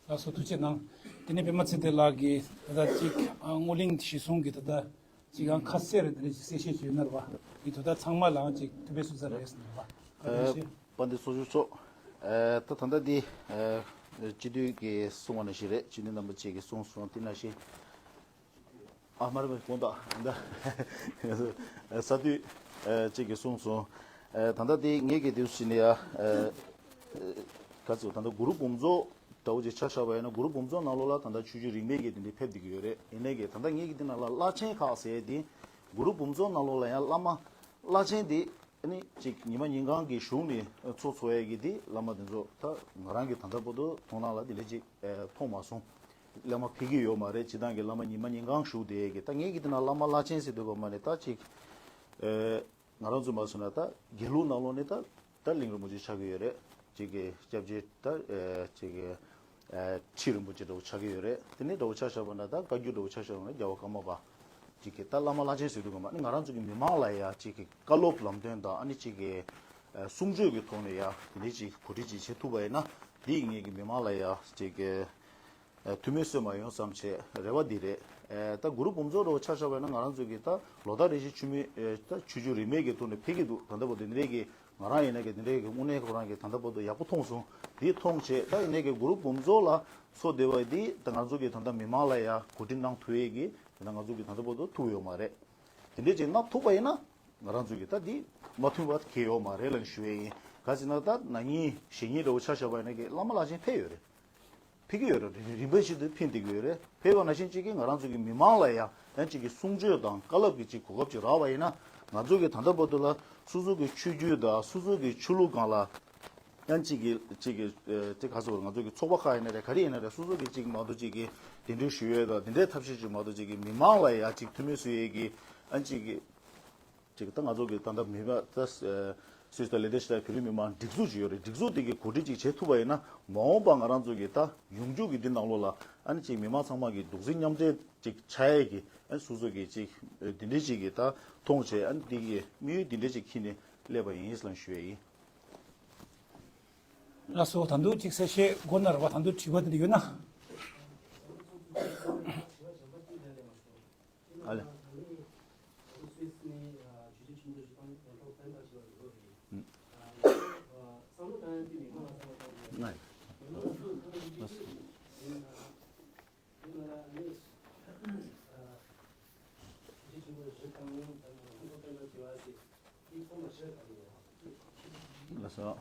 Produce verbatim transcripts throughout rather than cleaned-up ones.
ལགས་སོ། ཐུགས་རྗེ་གནང་། དེ་ནས་པད་མ་ཚེ་བརྟན་ལགས་ཀྱིས་ད་ལྟ་ཅིག་ཨ་སྔོན་གླེང་གཞིར་བཟུང་གིས་ད་ལྟ་ཅིག་ཡང་ཁ་གསལ་རེ་དེ་འདྲ་ཅིག་གསལ་བཤད་ཅིག་ཡོད་ན་རེད་བ། འདི་དོ་བདག་ཚང་མ་ལའང་ཅིག་ཐུགས་ཕན་གསོས་ས་རེད་ཟེར་ནས་རེད་བ། ཨ་ཐུགས་རྗེ་ཆེ། དཔལ་ལྡན་ཚོགས་གཙོ་མཆོག་ཨ་ད་ད་ལྟ་འདི་ཨ་སྤྱི་འཐུས་ཀྱིས་གསུངས་པ་ནང་བཞིན་རེད། སྤྱི་འཐུས་རྣམ་པ་ཅིག་གིས་གསུངས་སོང་། དེ་ནང་བཞིན། ཨ་མ་རེད་པ། དགོངས་དག་ད་ས་འཐུས་ཨ་གཅིག་གིས་གསུངས་སོང་། ཨ་ད་ལྟ་དེ་ངེད་ཀྱི་དུས་སུ་ནས་ཡ་ཨ་ག་ཚོད་ད་ལྟ་གུ་རུ་འབུམ་ཚོགས་འདྲ་བོ་ཅིག་ཆ་བཞག་པ་ཡིན་ན། གུ་རུ་འབུམ་ཚོགས་ནང་ལོགས་ལ་ད་ལྟ་ཆོས་བརྒྱུད་རིས་མེད་ཀྱི་དེ་འདྲ་ཕེབས་བསྡད་ཀྱི་ཡོད་རེད། ཡིན་ནའི་གི་ད་ལྟ་ངེད་ཀྱི་དེ་ནང་ལ་བླ་ཆེན་ཁག་ཟེར་དེ་གུ་རུ་འབུམ་ཚོགས་ནང་ལོགས་ལ་ཡང་བླ་མ་བླ་ཆེན་དེ་ཨ་ནི་ཅིག་ཉི་མ་ཉིན་གང་གི་གཞུང་ནས་ཚོགས་འཚོགས་ཡས་ཀྱི་དེ་བླ་མ་དེ་ཚོ་ད་ང་རང་གི་ད་ལྟ་བར་དུ་མཐོང་སྣང་ལ་དེ་འདྲ་ཅིག་མཐོང་མ་སོང་། བླ་མ་ཕེབས་ཀྱི་ཡོད་མ་རེད། སྤྱིར་བཏང་གི་བླ་མ་ཉི་མ་ཉིན་གང་བཞུགས་བསྡད་ཀྱི། ད་ངེད་ཀྱི་དེ་ན་བླ་མ་བླ་ཆེན་ཟེར་དུས་སྒང་མ་ནས་ད་ཅིག་ཨེ་ང་རང་ཚོ་མ་སོང་ན་ད་དགེ་ལུགས་ནང་ལོགས་ནས་ད་ད་གླིང་རིན་པོ་ཆེ་ཆགས་ཀྱི་ཡོད་རེད། ཅིག་གི་སྐྱབས་རྗེ་ད་ཨེ་ཅིག་གི་ཨེ་ཁྲི་རིན་པོ་ཆེ་འདྲ་བོ་ཆགས་ཀྱི་ཡོད་རེད། དེ་ནས་འདྲ་བོ་ཆ་བཞག་པ་ན་ད་བཀའ་བརྒྱུད་འདྲ་བོ་ཆ་བཞག་པ་ན་རྒྱལ་བ་ཀརྨ་པ་ཅིག་གི་ད་བླ་མ་བླ་ཆེན་ཟེར་དུས་སྒང་མ་ནས་ང་རང་ཚོ་གི་མི་མང་ལ་ཡ་ཅིག་གི་བཀའ་སློབ་ལམ་སྟོན་དང་ཨ་ནི་ཅིག་གི་ཨེ་གསུང་ཆོས་ཀྱི་ཐོག་ནས་ཡ་དེ་འདྲ་ཅིག་གོ་སྒྲིག་ཅིག་བྱེད་ཐུབ་པ་ཡིན་ན། དེ་ངེད་ཀྱི་མི་མང་ལ་ཡ་ཅིག་གི་ཨ་ཐུགས་སྨོན་གསོས་མ་ཡོང་བསམ་བྱས་རེ་བ་འདི་རེད། ཨ་ད་གུ་རུ་འབུམ་ཚོགས་འདྲ་བོ་ཆ་བཞག་པ་ཡིན་ན་ང་རང་ཚོ་གི་ད་ལོ་ལྟར་རེ་བཞིན་ཆུ་མིག་ཨ་ད་ཆོས་བརྒྱུད་རིས་མེད་ཀྱི་ཐོག་ནས་ཕེབས་ཀྱི་འདུག་ད་ལྟ་བར་དུ་འདི་འདྲའི་གི་ང་རང་ཡིན་ན་གི་འདི་འདྲའི་གི་དངོས་གནས་ཁོ་རང་གི་ད་ལྟ་བར་དུ་ཡག་པོ་མཐོང་སོང་། འདི་མཐོང་བྱས་ད་ཡིན་ནའི་གི་གུ་རུ་འབུམ་ཚོགས་ལ་ཚོགས་བསྡད་པ་འདི་ད་ང་ཚོ་གི་ད་ལྟ་མི་མང་ལ་ཡ་གོ་སྒྲིག་གནང་ཐུབ་ཡས་གི་ད་ང་ཚོ་གི་ད་ལྟ་བར་དུ་ཐུབ་ཡོད་མ་རེད། དེ་འདྲའི་ཅིག་གནང་ཐུབ་པ་ཡིན་ན་ང་རང་ཚོ་གི་ད་འདི་མ་མཐུན་པ་གང་ཡང་ཡོད་མ་རེད་ལབ་ཞུ་ཡས་ཡིན། ག་ཟེར་ན་ད་ན་ནིང་གཞེས་ནིང་འདྲ་བོ་ཆ་བཞག་པ་ཡིན་ན་གི་བླ་མ་བླ་ཆེན་ཕེབས་ཡོད་རེད། ཕེབས་ཀྱི་ཡོད་རེད། རིམ་པ་བཞིན་དུ་ཕེབས་བསྡད་ཀྱི་ཡོད་རེད། ཕེབས་པ་ནང་བཞིན་ཅིག་གིས་ང་རང་ཚོ་གི་མི་མང་ལ་ཡང་ཡང་ཅིག་གི་གསུང་ཆོས་དང་བཀའ་སློབ་ཀྱི་ཅིག་གོ་སྐབས་ཅིག་རག་པ་ཡིན་ན། ང་ཚོ་གི་ད་ལྟ་བར་དུ་ལ་སོ་སོ་གི་ཆོས་བརྒྱུད་དང་སོ་སོ་གི་ཆོས་ལུགས་སྒང་ལ་ཡང་ཅིག་གི་ཅིག་གི་ཨེ་དེ་ག་ཟེར་བ། ང་ཚོ་གི་ཚོགས་པ་ཁག་ཡིན་ན་རེད། ག་རེ་ཡིན་ན་རེད། སོ་སོ་གི་ཅིག་མ་གཏོགས་ཅིག་གི་གདན་འདྲེན་ཞུ་ཡས་དང་དེ་འདྲའི་ཐབས་ཤེས་ཅིག་མ་གཏོགས་ཅིག་གི་མི་མང་ལ་ཡང་ཅིག་ཐུགས་སྨོན་གསོ་ཡས་ཀྱི་ཡང་ཅིག་གི་ཅིག་ད་ང་ཚོ་གི་ད་ལྟ་མི་མང་ད་ཨ་སུད་སི་དང་ལེག་ཏེན་ཤི་ཊེན་བོད་རིགས་མི་མང་སྒྲིག་འཛུགས་ཅིག་ཡོད་རེད། སྒྲིག་འཛུགས་དེ་གི་གོ་སྒྲིག་ཅིག་བྱེད་ཐུབ་པ་ཡིན་ན། མ་འོངས་པ་ང་རང་ཚོ་གི་ད་ཡོང་རྒྱུ་གི་འདི་ནང་ལོགས་ལ་ཨ་ནི་ཅིག་མི་མང་ཚང་མ་གི་རྡོག་རྩ་མཉམ་འབྲེལ་ཅིག་ཆགས་ཡས་ཀྱི་ཨ་ནི་སོ་སོ་གི་ཅིག་ཨ་འདི་འདྲའི་ཅིག་གི་ད་མཐོང་བྱས་ཨ་ནི་འདི་གི་དམིགས་ཡུལ་འདི་འདྲའི་ཅིག་འཁྱེར་ནས་སླེབས་པ་ཡིན་ལབ་ཞུ་ཡས་ཡིན། ལགས་སོ། ད་དུང་ཅིག་གསལ་བཤད་དགོས་ན་རེད་བ། ད་དུང་དྲི་བ་འདི་འདྲ་ཡོད་ན། ཨ་ལེ། ཨུམ། ང་ཡི། ལགས་སོ།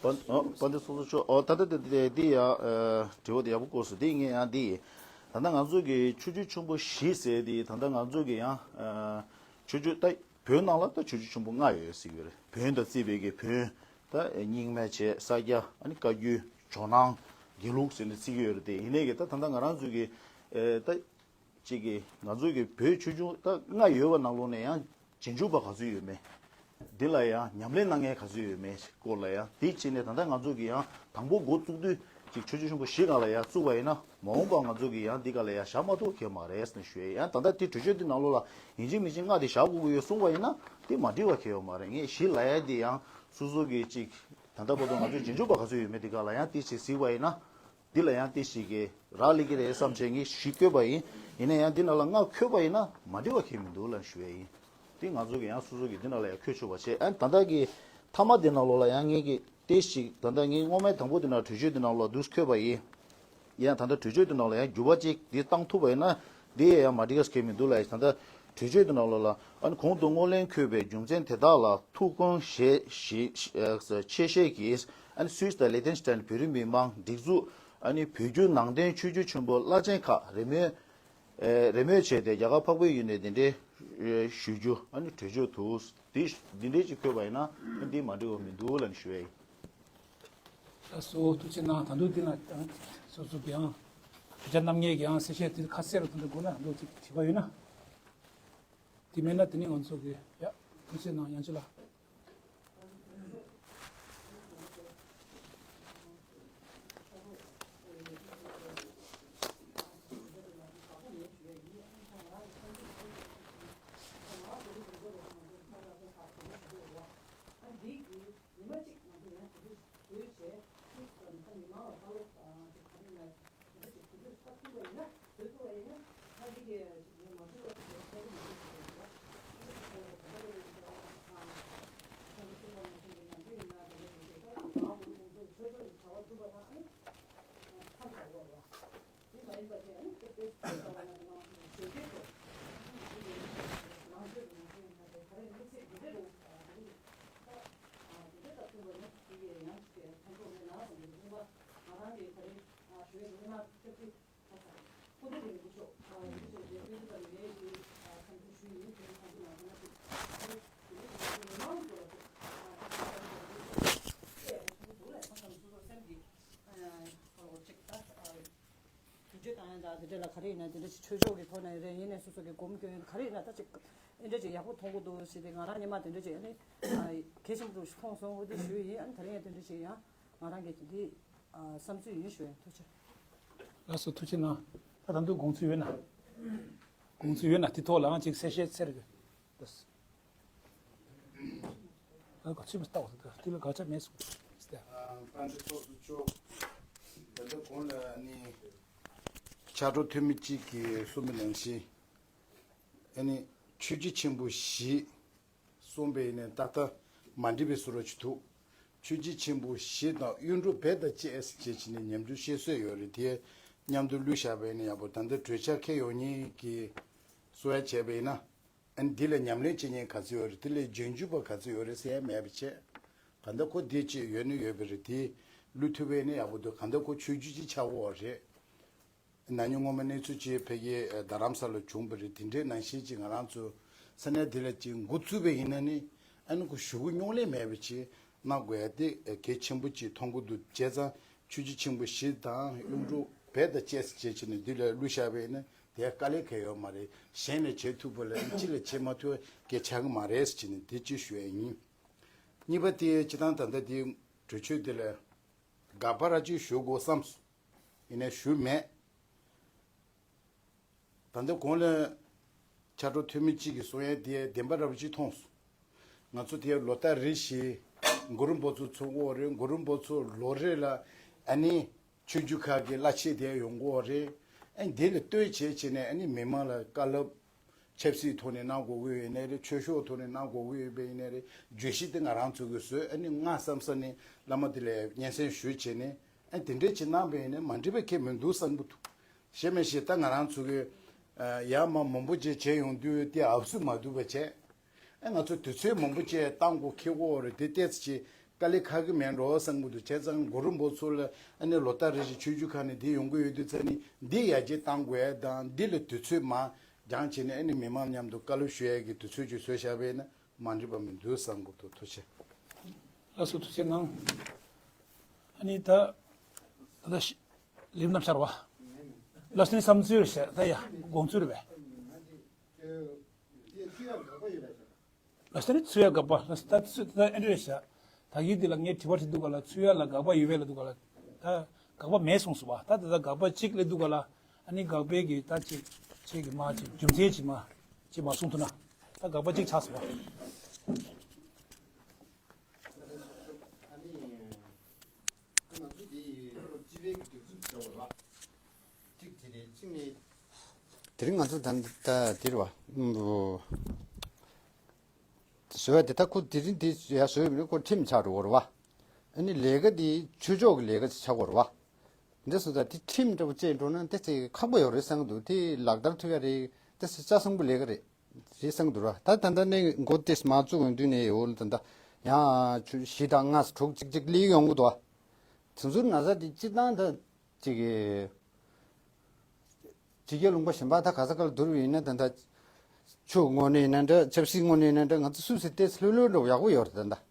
དཔལ་ཨོ་དཔལ་ལྡན་ཚོགས་གཙོ་མཆོག་ཨོ་ད་ལྟ་དེ་དེ་དེ་ཡ་ཨ་དྲི་བ་དེ་ཡག་པོ་བཀོད་སོང་། དེ་ངས་ཡང་དེ་ད་ལྟ་ང་ཚོ་གི་ཆོས་བརྒྱུད་ཆེན་པོ་བཞི་ཟེར་དེ་ད་ལྟ་ང་ཚོ་གི་ཡང་ཨ་ཆོས་བརྒྱུད་ད་བོད་ནང་ལ་ད་ཆོས་བརྒྱུད་ཆེན་པོ་ལྔ་ཡོད་ཟེར་གྱི་ཡོད་རེད། བོན་དང་བརྩིས་པའི་གི་བོན་ད་རྙིང་མ་བྱས། ས་སྐྱ། ཨ་ནི་བཀའ་བརྒྱུད། ཇོ་ནང་། དགེ་ལུགས་ཟེར་ནས་བརྩི་གི་ཡོད་རེད་དེ། ཡིན་ནའི་གི་ད་ད་ལྟ་ང་རང་ཚོ་གི་ཨེ་ད་ཅིག་གི་ང་ཚོ་གི་བོད་ཆོས་འབྱུང་ད་ལྔ་ཡོད་པ་ནང་ལོགས་ནས་ཡང་རྗེས་འཇུག་པ་ག་ཚོད་ཡོད་མེད། འདི་ལ་ཡང་ཉམས་ལེན་གནང་མཁན་ག་ཚོད་ཡོད་མེད་སྐོར་ལ་ཡང་དེ་བྱས་ནས་ད་ལྟ་ང་ཚོ་གི་ཡང་དང་པོ་འགོ་བཙུགས་དུས་ཅིག་ཆོས་བརྒྱུད་ཆེན་པོ་བཞི་སྒང་ལ་ཡང་བཙུགས་པ་ཡིན་ན། མ་འོངས་པ་ང་ཚོ་གི་ཡང་འདི་སྒང་ལ་ཡང་བཞག་མ་ཐུབ་གལ་མ་རེད་ཟེར་ནས་ཞུ་ཡས། ཡང་ད་ལྟ་དེ་གྲོས་ཆོད་འདི་ནང་ལོགས་ལ་ཡིན་གཅིག་མིན་གཅིག་ལྔ་དེ་བཞག་དགོས་ཀྱི་ཡོད་གསུངས་པ་ཡིན་ན། དེ་མ་འགྲིག་པ་གལ་ཡོད་མ་རེད། ངས་བཞི་ལབ་ཡ་དེ་ཡང་སོ་སོ་གི་ཅིག་ད་ལྟ་བར་དུ་ང་ཚོའི་རྗེས་འཇུག་པ་ག་ཚོད་ཡོད་མེད་དེ་སྒང་ལ་ཡང་དེ་ཅིག་གཟིགས་པ་ཡིན་ན། འདི་ལ་ཡང་དེ་ཞིག་གི་རག་ལས་ཀྱི་རེད་བསམ་བྱས་ངས་བཞི་བཀོད་པ་ཡིན། ཡིན་ན་ཡང་འདི་ནང་ལ་ལྔ་འཁོད་པ་ཡིན་ན་མ་འགྲིག་པ་གང་ཡང་མི་འདུག་ལབ་ཞུ་ཡས་ཡིན། དེ་ང་ཚོ་གི་ཡང་སོ་སོ་གི་འདི་ནང་ལ་ཡང་འཁོད་ཆོག་པ་བྱས། ཨ་ནི་ད་ལྟ་གི་མཐའ་མ་འདི་ནང་ལོགས་ལ་ཡང་ངས་ཀྱི་དེ་ཞིག་ད་ལྟ་ངས་སྔོན་མའི་དང་པོ་འདི་ནང་གྲོས་ཆོད་འདི་ནང་ལོགས་འདུག་འཁོད་པ་ཡིན། ཡང་ད་ལྟ་གྲོས་ཆོད་དེ་ནང་ལ་ཡང་འགྱུར་བ་ཅིག་འདི་བཏང་ཐུབ་པ་ཡིན་ན། འདི་ཡང་མ་འགྲིག་ག་གང་མི་འདུག་ལབ་ཡ། ད་ལྟ་གྲོས་ཆོད་དེ་ནང་ལོགས་ལ་ཨ་ནི་གོང་དུ་སྔོན་གླེང་འཁོད་པའི་རྒྱུ་མཚན་དེ་དག་ལ་ཐུགས་དགོངས་བཞེས་བཞེས་ཆེ་བཞེས་ཀྱིས། ཨ་ནི་སུད་སི་དང་ལེག་ཏེན་ཤི་ཊེན་བོད་རིགས་མི་མང་སྒྲིག་འཛུགས། ཨ་ནི་བོད་བརྒྱུད་ནང་བསྟན་ཆོས་བརྒྱུད་ཆེན་པོ་བླ་ཆེན་ཁག་རེས་མོས་ཨེ་རེས་མོས་བྱས་ཏེ་རྒྱ་གར་འཕགས་པའི་ཡུལ་ནས་གདན་འདྲེན་ཞུ་རྒྱུ། ཨ་ནི་གྲོས་ཆོད་དུ་འདི་འདི་འདྲས་ཅིག་འཁོད་པ་ཡིན་ན། ཨ་ནི་འདི་མ་འགྲིག་པ་མི་འདུག་ལབ་ནས་ཞུ་ཡ་ཡིན། ལགས་སོ། ཐུགས་རྗེ་གནང་། ད་དུང་འདི་ན་ཡང་སོ་སོ་གི་ཡང་དྲི་བ་གནང་མཁན་གྱི་ཡང་གསལ་བཤད་དེ་ཁ་གསལ་རུ་ད་དུང་དགོས་ན་ད་དུང་ཅིག་དྲི་བ་ཡོད་ན། དེ་མེད་ན་དེ་ནི་ང་ཚོ་གི་ཡ་ཐུགས་རྗེ་གནང་། ཡང་ཅི་ལ། དུས་ཚོད་དང་ཡང་དང་དེ་འདྲ་ལ་ག་རེ་ཡིན་ན་དེ་འདྲ་ཞིག་ཆོས་ཕྱོགས་ཀྱི་ཐོག་ནས་རེད། ཡིན་ནའི་སོ་སོ་གི་སྒོམ་སྐྱོན་ག་རེ་ཡིན་ན་ད་ཅིག་འདི་འདྲ་ཅིག་ཡག་པོ་མཐོང་གི་འདུག་ཟེར་ཏེ་ང་རང་སྔོན་མ་དེ་འདྲ་ཅིག་ཨ་ནི་གལ་ཆེན་པོ་ཞིག་མཐོང་སོང་། འོ་དེ་ཞུ་ཡི་ཡིན། ཨ་ནི་ད་རིང་ཡང་དེ་འདྲ་ཅིག་ཡང་ང་རང་གི་འདི་བསམ་ཚུལ་ཡིན་ཞུ་ཡིན། ཐུགས་རྗེ་ཆེ། ལགས་སོ། ཐུགས་རྗེ་གནང་། ད་ད་དུང་དགོངས་ཚུལ་ཡོད་ན། དགོངས་ཚུལ་ཡོད་ན་དེ་ཐོག་ལའང་ཅིག་གསལ་བཤད་ཟེར་གི། ལགས་སོ། ཨ་ག་ཚོད་མ་ལྟ་བ་དེ་ལ་དགག་བྱ་མེད་གསུངས་ཏེ། ཨ་པཎ་ཆེན་ཚོགས་གཙོ་མཆོག་ད་ལྟ་གོང་ལ་ནི་ཕྱག་རོགས་འཐུས་མི་གཅིག་གིས་གསུངས་པ་ནང་བཞིན། ཨ་ནི་ཆོས་བརྒྱུད་ཆེན་པོ་བཞི་གསུངས་པ་ཡིན་ནའི་ད་ལྟ་མ་འགྲིག་པའི་བཟོ་འདྲ་ཅིག་འདུག་ཆོས་བརྒྱུད་ཆེན་པོ་བཞི་དང་གཡུང་དྲུང་བོད་དང་བཅས་ཟེར་བྱས་ནས་ཉམས་འགྱུར་བཤད་སྲོལ་ཡོད་རེད། དེ་མཉམ་དུ་བླུགས་བཞག་པ་ཡིན་ན་ཡག་པོ། ད་ལྟ་གྲོས་འཆར་འཁྱེར་ཡོང་མཁན་གྱིས་གསུང་ཡ་བྱས་པ་ཡིན་ན། ཨ་ནི་འདི་ལ་ཉམས་ལེན་བྱེད་མཁན་ག་ཚོད་ཡོད་རེད། དེ་ལ་རྗེས་འཇུག་པ་ག་ཚོད་ཡོད་རེད་ཟེར་ཡ་མེད་པ་བྱས། གང་ལྟར་ཁོ་འདི་ཅིག་ཡོད་ནི་ཡོད་པ་རེད། དེ་བླུགས་ཐུབ་པ་ཡིན་ན་ཡག་པོ་འདུག་གང་ལྟར་ཁོ་ཆོས་བརྒྱུད་ཅིག་ཆགས་ཀྱི་ཡོད་རེད། ན་ནིང་སྔོན་མ་གནས་ཚུལ་ཅིག་ཕ་གིའི་རྡ་རམ་ས་ལ་བྱུང་བ་རེད། དེ་འདྲའི་ནང་བཞིན་ཅིག་ང་རང་ཚོ་ས་གནས་དེ་ལ་ཅིག་འགོ་བཙུགས་པ་ཡིན་ན་ནི་ཨ་ནི་ཁོ་གཞུག་གུ་རྙོག་གླེང་མེད་པ་ཅིག་གནང་དགོས་ཡ་དེ་གལ་ཆེན་པོ་ཅིག་མཐོང་གི་འདུག་བྱས་ཙང་ཆོས་བརྒྱུད་ཆེན་པོ་བཞི་དང་གཡུང་དྲུང་བོད་དང་བཅས་བྱས་བྱས་ནས་འདི་ལ་བླུགས་བཞག་པ་ཡིན་ན། དེ་དཀའ་ལས་ཁག་ཡོད་མ་རེད། གཞན་ལ་བྱེད་ཐུབ་པ་ལ་སྤྱི་ལ་བྱེད་མ་ཐུབ་པ་སྐད་ཆགས་ཀྱི་མ་རེད་ཟེར་ནས་དེ་གཅིག་ཞུ་ཡ་ཡིན། གཉིས་པ་དེ་སྤྱི་བཏང་ད་ལྟ་དེ་གྲོས་ཆོད་དེ་ལ་དགག་པ་ར་གཅིག་ཞུ་དགོས་བསམས་སོང་། ཡིན་ནའི་ཞུས་མེད། ད་ལྟ་གོང་ལ་ཕྱག་རོགས་འཐུས་མི་གཅིག་གིས་གསུང་ཡ་དེ་བདེན་པ་ར་བ་གཅིག་མཐོང་སོང་། ང་ཚོ་དེ་ལོ་ལྟར་རེ་བཞིན་གུ་རུ་འབོད་ཚོགས་ཚོགས་ཀྱི་ཡོད་རེད། གུ་རུ་འབོད་ཚོགས་ལོ་རེ་ལ་ཨ་ནི་ཆོས་བརྒྱུད་ཁག་གི་བླ་ཆེན་དེ་ཡོང་གི་ཡོད་རེད། ཨ་ནི་དེ་ལ་ལྟོས་བྱས་བྱས་ནས་ཨ་ནི་མི་མང་ལ་བཀའ་སློབ་ཆབ་སྲིད་ཐོག་ནས་གནང་དགོས་ཀྱི་ཡོད་ནའི་རེད། ཆོས་ཕྱོགས་ཐོག་ནས་གནང་དགོས་ཀྱི་ཡོད་པ་ཡིན་ནའི་རེད། བརྗོད་གཞི་དེ་ང་རང་ཚོ་གིས་བཟོས། ཨ་ནི་སྔ་བསམ་བསམ་ནས་བླ་མ་དེ་ལ་སྙན་སེང་ཞུས་བྱས་ནས་ཨ་ནི་དེ་འདྲས་ཅིག་གནང་པ་ཡིན་ན་མ་འགྲིག་པ་གང་ཡང་མི་འདུག་བསམ་གྱི་འདུག་གཞན་མ་གཞི་ད་ང་རང་ཚོ་གིས་ཡར་མར་མང་པོ་ཅིག་བྱས་ཡོང་དུས་དེ་ཨབ་སུ་མ་ཐུབ་པ་བྱས། ཨ་ང་ཚོ་དུས་ཚོད་མང་པོ་ཅིག་བཏང་དགོས་འཁེལ་གྱི་ཡོད་རེད། དེ་ཏོག་ཙམ་ཅིག་དཀའ་ལས་ཁག་གི་མེད་འགྲོ་བསམ་གྱི་འདུག་བྱས་ཙང་གུ་རུ་འབོད་ཚོགས་ལ་ཨ་ནི་ལོ་ལྟར་རེ་བཞིན་ཆོས་བརྒྱུད་ཁག་ནས་འདི་ཡོང་གི་ཡོད་དུས་ཙ་ནི་འདི་ཡར་རྒྱས་གཏང་དགོས་ཡ་དང་། འདི་ལ་དུས་ཚོད་མར་འགྱངས་བྱས་ནས་ཨ་ནི་མི་མང་མཉམ་དུ་བཀའ་སློབ་ཞུ་ཡ་གི་དུས་ཚོད་ཅིག་བཟོས་བཞག་པ་ཡིན་ན་མ་འགྲིག་པ་མི་འདུག་བསམ་གྱི་འདུག་ཐུགས་རྗེ་ཆེ། ལགས་སོ། ཐུགས་རྗེ་གནང་། ཨ་ནི་ད་ད་ལྟ་ཤི་ལེབ་ནམ་ཤར་བ། ལགས་སོ། ནི་བསམ་ཚུལ་རེད་ཤག་ད་ཡ་དགོངས་ཚུལ་རེད་པས། ལགས་སོ། ནི་ཚུར་ཡ་དགག་པ། ལགས་སོ། ད་ཚུར་ད་ཨེ་འདྲ་རེད་ཤག་ད་གིན་འདི་ལ་ངས་དྲི་བ་དྲི་འདུག་ག་ལ། ཚུར་ཡ་ལ་དགག་པ་ཡོད་པས་ལ་འདུག་ག་ལ། ད་དགག་པ་མེད་གསུངས་སོང་བ། ད་ད་ད་དགག་པ་གཅིག་སླེབས་འདུག་ག་ལ། ཨ་ནི་དགག་པའི་གི་ད་ཅིག་ཅིག་གི་མ་ཅིག་རྒྱུ་མཚན་ཅིག་མ་ཅིག་མ་གསུངས་ཐུབ་ན། ད་དགག་པ་གཅིག་ཆགས་སོང་བ། ཨ་ནི་ང་ཚོ་འདི་སློབ་སྤྱི་པའི་གི་སྒྲིག་འཛུགས་བྱ་བ་ལ་གཅིག་དེ་རེད། གཅིག་ནི། དེ་རིང་ང་ཚོ་ད་ལྟ་འདིར་བ་བཟོས་པ་དེ། ད་ཁོ་དེ་རིང་འདི་ཡ་བཟོས་མིན་ཁོ་ཁྲིམས་ཆགས་འགྲོ་བ་རེད་བ། ཨ་ནི་ལས་ཀ་འདི་ཆོས་ཕྱོགས་ཀྱི་ལས་ཀ་ཆགས་པ་རེད་བ། འདི་སོང་ཙང་དེ་ཁྲིམས་འདྲ་པོ་བཅས་འགྲོ་ན་དེ་ཚེ་ཁག་པོ་ཡོད་རེད་བསམ་གྱི་འདུག་དེ་ལག་བསྟར་ཐུབ་ཡ་རེད། དེ་ཚེ་ལྕགས་སྲང་པོ་ལས་ཀ་རེད། རེད་བསམ་གྱི་འདུག་ར། ད་ད་ལྟ་ནས་འགོ་དེ་མ་བཙུགས་ཡོང་དུས་ནས་འོ་ལ་ད་ལྟ་ཡང་ཆུ་བཞི་དང་ལྔ་དྲུག་ཅིག་ཅིག་སླེབས་ཡོང་གི་འདུག་དེ་ཚོར་ན་ས་དེ་སྤྱི་བཏང་ད་ཅིག་གི་ཕྱི་རྒྱལ་ལུང་པ་གཞན་པ་ད་ག་ས་ག་ལ་བསྡུར་བ་ཡིན་ན་ད་ལྟ་ཆོས་ངོས་ནས་ཡིན་ན་འདྲ། ཆབ་སྲིད་ངོས་ནས་ཡིན་ན་འདྲ། ང་ཚོ་སུ་ཟེར་ཏེ་ལྷོད་ལྷོད་འདྲ་བོ་ཡག་པོ་ཡོད་རེད། ད་ལྟ་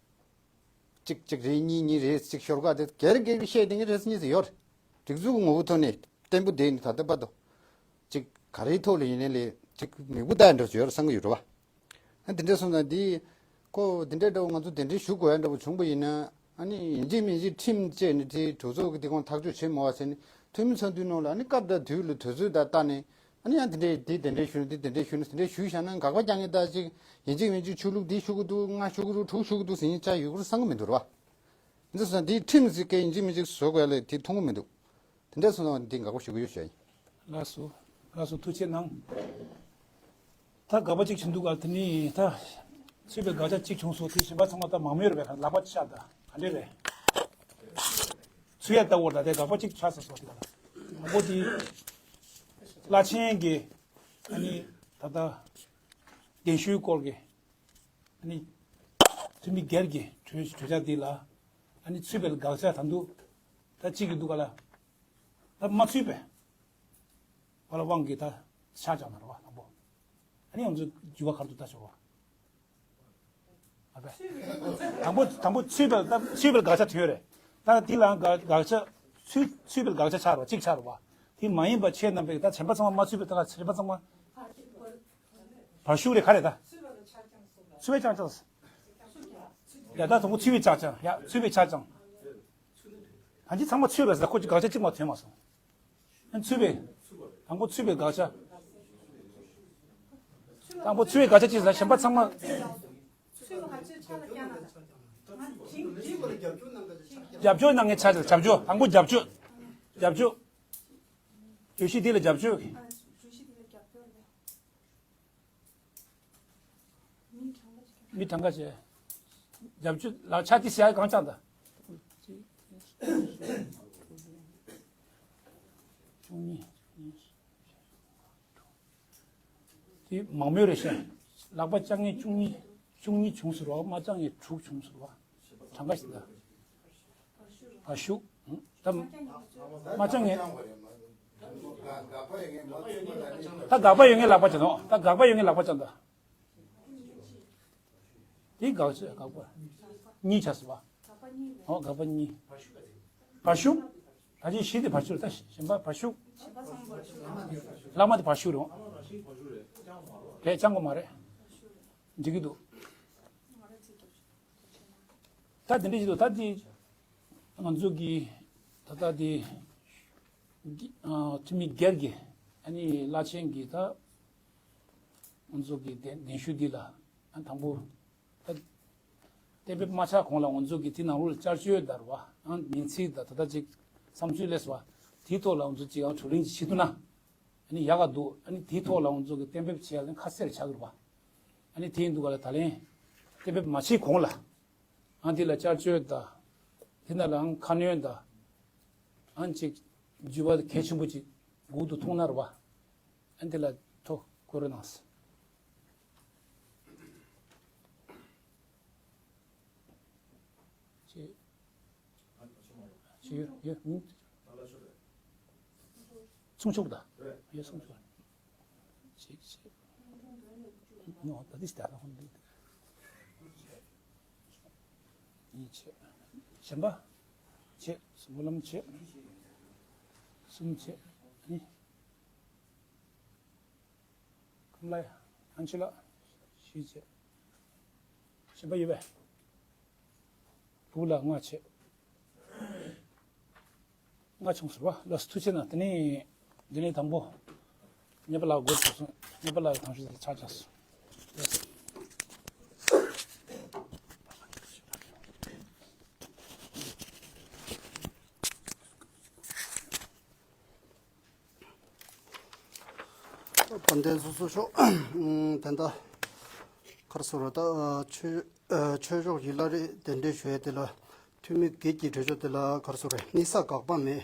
གཅིག་གཅིག་རེད། གཉིས་གཉིས་རེད། གཅིག་ཤོར་ཁ་དེ་སྒེར་སྒེར་གྱི་བཤད་དེ་ངས་རེད་གཉིས་ཟེར་ཡོད་རེད། སྒྲིག་འཛུགས་ངོ་བོ་ཐོག་ནས་བརྟན་པོ་བསྡད་ནས་ད་ལྟ་བར་དུ་གཅིག་ག་རེའི་ཐོག་ལ་ཡིན་ནའི་ལས་གཅིག་མིག་དཔེ་ལྟ་འདྲ་བྱོས་ར་བསམ་གྱི་ཡོད་རེད་བ། ཨ་འདི་འདྲ་སོང་ཙང་འདི་ཁོ་འདི་འདྲ་འདྲ་བོ་ང་ཚོ་གདན་འདྲེན་ཞུ་དགོས་ཡ་འདྲ་བོ་བྱུང་པ་ཡིན་ན། ཨ་ནི་ཡིན་གཅིག་མིན་གཅིག་ཁྲིམས་བཅས་ནས་དེ་གྲོས་ཚོགས་ཀྱི་དེ་ཁོང་ཐག་གཅོད་བྱེད་མོ་བ་ཟེར་ནས་འཐུས་མི་ཚོགས་འདུའི་ནང་ལ་ཨ་ནི་སྐབས་དང་དུས་ལ་དུས་ཚོད་དང་བལྟས་ནས་ཨ་ནི་ཡང་དེ་འདྲས་དེ་གདན་འདྲེན་ཞུ་ན་དེ་གདན་འདྲེན་ཞུ་ན་དེ་འདྲས་ཞུས་བཞག་ན་དགག་པ་རྒྱག་མཁན་ད་ཅིག་ཡིན་གཅིག་མིན་གཅིག་ཆོས་ལུགས་འདི་ཞུ་གི་འདུག་ལྔ་ཞུ་གི་འདུག་དྲུག་ཞུ་གི་འདུག་ཟེར་མཁན་ཅིག་ཡོད་ཀྱི་རེད་བསམ་གྱི་མི་འདུག་རེད་བ། འདི་སོང་ཙང་འདིའི་ཁྲིམས་ཟེར་མཁན་ཡིན་གཅིག་མིན་གཅིག་བཟོ་དགོས་ཡ་ལ་དེ་མཐོང་གི་མི་འདུག་དེ་འདྲ་སོང་ཙང་འདི་དགག་པ་ཞུ་གི་ཡོད་ཞུ་ཡ་ཡིན། ལགས་སོ། ལགས་སོ། ཐུགས་རྗེ་གནང་། ད་དགག་པ་གཅིག་བྱུང་འདུག་ག་དེ་ནི་ད་ཚུད་པའི་དགག་བྱ་གཅིག་བྱུང་སོང་། དེ་གཞན་པ་ཚང་མ་ད་མང་མོས་རེད་པས། ལག་པ་ཆགས་ད་ག་འདྲས་རེད། ཚུད་ཡ་ལྟ་བུར་ད་དེ་དགག་པ་གཅིག་ཆགས་ས་སོང་། དེ་ག་ལ་མང་པོ་དེ་བླ་ཆེན་གྱི་ཨ་ནི་ད་ལྟ་གདན་ཞུའི་སྐོར་གྱི་ཨ་ནི་འཐུས་མི་སྒེར་གྱི་གྲོས་གྲོས་འཆར་འདི་ལ་ཨ་ནི་ཚུད་པའི་དགག་བྱ་ད་འདུག་ད་གཅིག་གི་འདུག་ག་ལ། ད་མ་ཚུད་པས། ཁོ་ལ་དབང་གིས་ད་ཆགས་ཀྱང་ན་རེད་བ་དང་པོ། ཨ་ནི་ང་ཚོའི་འཇུག་པ་ག་རེ་འདུག་ལྟ་ཆོག་བ། ཨ་བས། དང་པོ་དང་པོ་ཚུད་པའི་ད་ཚུད་པའི་དགག་བྱ་དོན་རེད། ད་དེ་ལའང་དགག་དགག་བྱ་ཚུད་ཚུད་པའི་དགག་བྱ་ཆགས་རེད་བ་གཅིག་ཆགས་རེད་བ། དེ་མ་ཡིན་པ་ཁྱེད་རྣམ་པས་ད་གཞན་པ་ཚང་མ་མ་ཚུད་པའི་ད་གཞན་པ་ཚང་མ། བར་ཞུགས་རེད་ག་རེ་ད། ཚུད་པའི་ཆགས་ཀྱང་། ཡ་ད་དང་པོ་ཚུད་པའི་ཆགས་ཀྱང་ཡ་ཚུད་པའི་ཆགས་ཀྱང་། ད་ཅི་ཚང་མ་ཚུད་པ་ཟེར་ཁོ་ཅི་དགག་བྱ་གཅིག་མ་ཐོན་མ་སོང་། ཨ་ཚུད་པའི། དང་པོ་ཚུད་པའི་དགག་བྱ། དང་པོ་ཚུད་པའི་དགག་བྱ་གཅིག་ཟེར་གཞན་པ་ཚང་མ། རྒྱབ་སྐྱོར་གནང་མཁན་ཆ་ཟེར་རྒྱབ་སྐྱོར་དང་པོ་རྒྱབ་སྐྱོར། རྒྱབ་སྐྱོར། བརྗོད་གཞི་འདི་ལ་རྒྱབ་སྐྱོར། མི་གྲངས་ཀ་བྱས། རྒྱབ་ཆུ་ལག་ཆ་དེ་ཟེར་ཡ་གང་ཆགས་འདུག་བཅུ་གཉིས། དེ་མང་མོས་རེད་ཤག་ལག་པ་བཅག་མཁན་བཅུ་གཉིས། བཅུ་གཉིས་བྱུང་ཟེར་བ་མ་བཅག་མཁན་དྲུག་བྱུང་ཟེར་བ། གྲངས་ཀ་ཞིག་འདུག་བ་ཤུགས། ད་མ་བཅག་ངེས། ད་དགག་པ་ཡོད་ངེས་ལག་པ་བྱེད་དོ། ད་དགག་པ་ཡོད་ངེས་ལག་པ་བྱེད་དོ། དེ་དགག་བྱ་དགག་པ། གཉིས་བྱ་ཟེར་བ། ཨོ་དགག་པ་གཉིས། བ་ཤུགས། ད་ཅི་བཞི་དེ་བ་ཤུགས་ད་གཞན་པ་བ་ཤུགས། ལག་མ་དེ་བ་ཤུགས་རེད། རེད་ཅང་གོ་མ་རེད། འགྲིག་གི་འདུག་ད་དེ་འདྲ་ཞིག་འདུག་ད་དེ། ང་ཚོ་གི། ད་ལྟ་དེ། འཐུས་མི་སྒེར་གྱི། ཨ་ནི་བླ་ཆེན་གྱི་ད། ང་ཚོ་གི་གདན་གདན་ཞུ་འདི་ལ། ཨ་དང་པོ། ད། གཏན་འབེབས་མ་ཆགས་གོང་ལ་ང་ཚོ་གི་དེ་ནང་ལོགས་ལ་བསྐྱར་བཅོས་དར་བ། ཨ་མིང་ཚིག་དང་ད་ལྟ་ཅིག་བསམ་ཚུལ་སླེབས་པ། དེའི་ཐོག་ལ་ང་ཚོ་ཅིག་ཡང་བགྲོ་གླེང་ཅིག་བྱེད་ཐུབ་ན། ཨ་ནི་ཡག་ག་འདུག་ཨ་ནི་དེའི་ཐོག་ལ་ང་ཚོ་གི་གཏན་འབེབས་བྱེད་ཡ་ལ་ཁ་གསལ་ཆགས་ཀྱི་རེད་པ། ཨ་ནི་དེ་ཡིན་དུས་ག་ལ་ད་ལན། གཏན་འབེབས་མ་བྱས་གོང་ལ། ཨང་དེ་ལ་བསྐྱར་བཅོས་དང་། དེ་ན་ལའང་ཁ་སྣོན་དང་། ཨང་ཅིག་འགྱུར་བ་གལ་ཆེན་པོ་ཅིག་འགུག་ཏུ་ཐུག་ན་རེད་པ། ཨང་དེ་ལ་ཐོ་བཀོད་རོགས་གནང་། ཅེས། ཅེས་ཡོད་ཡོད་མིན། གསུང་ཆོག་ད། ཡོད་གསུང་ཆོག་ཅིག་ཅིག་ནོ་ད་དིས་ད་ཧོན་ལི། གཉིས་བྱས། གཞན་པ། བྱས། སྨོན་ལམ་བྱས། གསུམ་བྱས། ནི། ཁམས་ལ་ཡ། ཨན་ཆི་ལ། བཞི་བྱས། གཞན་པ་ཡོད་པས། བུ་ལ་ལྔ་བྱས། ལྔ་བྱུང་ཟེར་བ། ལགས་སོ་ཐུགས་རྗེ་གནང་། དེ་ནས་དེ་ནས་དང་པོ། གཉེར་པ་ལགས་འགོ་ཚུགས་སོང་། གཉེར་པ་ལགས་ཀྱི་དང་ཤོས་དེ་ཆགས་ཆགས་སོང་། བན་དེ་སོ་སོ་ཤོག་ད་ལྟ་ག་རེ་ཟེར་ར། ད་ཆོས་ཆོས་ཕྱོགས་ཀྱི་བླ་རེ་གདན་འདྲེན་ཞུ་ཡས་དེ་ལ། འཐུས་མི་སྒེར་གྱི་གྲོས་ཆོད་དེ་ལ་ག་རེ་ཟེར་རེད། གནས་ས་དགག་པ་མེད།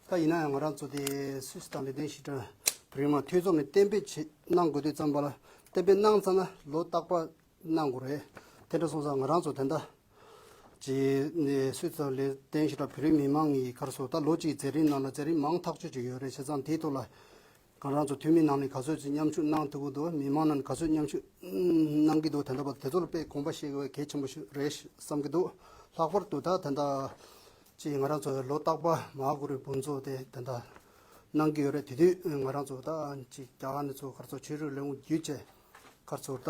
ད་ཡིན་ན་ཡང་ང་རང་ཚོ་དེ་སུད་སི་དང་ལེགས་ལྡན་ཤིས་ཀྲང་བོད་རིགས་མང་འཐུས་ཚོགས་ནས་གཏན་འབེབས་བྱེད་གནང་དགོས་དུས་ཙམ་པ་ལ། གཏན་འབེབས་གནང་ཚར་ན་ལོ་རྟག་པར་གནང་དགོས་རེད། དེ་འདྲ་སོང་ཙང་ང་རང་ཚོ་དེ་འདྲ་ཅིག་ནས་སུད་སི་དང་ལེགས་ལྡན་ཤིས་ཀྲང་བོད་རིགས་མི་མང་གི་ག་རེ་ཟེར། ད་ལོ་གཅིག་མཛད་རིམ་ནང་ལ་མཛད་རིམ་མང་ཐག་ཆོད་ཅིག་ཡོད་རེད། བྱས་ཙང་དེའི་ཐོག་ལ། ང་རང་ཚོ་འཐུས་མི་ནང་ནས་ག་ཚོད་ཅིག་མཉམ་ཞུགས་གནང་ཐུབ་ཀྱི་འདུག་མི་མང་ནང་ནས་ག་ཚོད་མཉམ་ཞུགས་གནང་གི་འདུག་དེ་འདྲ་བ་དེ་ཚོ་ལ་དཔེ་དགོངས་པ་བཞེས་དགོས་གལ་ཆེན་པོ་ཞིག་རེད་བསམ་གྱི་འདུག་ལྷག་པར་དུ་ད་དེ་འདྲ་ཅིག་ང་རང་ཚོ་ལོ་རྟག་པར་མ་ཧཱ་གུ་རུའི་དགོངས་རྫོགས་དེ་དེ་འདྲ་གནང་གི་ཡོད་རེད། དེ་དུས་ང་རང་ཚོ་ད་ཅིག་རྒྱ་གར་ནས་ཚོ་ག་རེ་ཟེར། ཆོས་རིག་ལས་ཁུངས་བརྒྱུད་བྱས་ག་རེ་ཟེར། ད་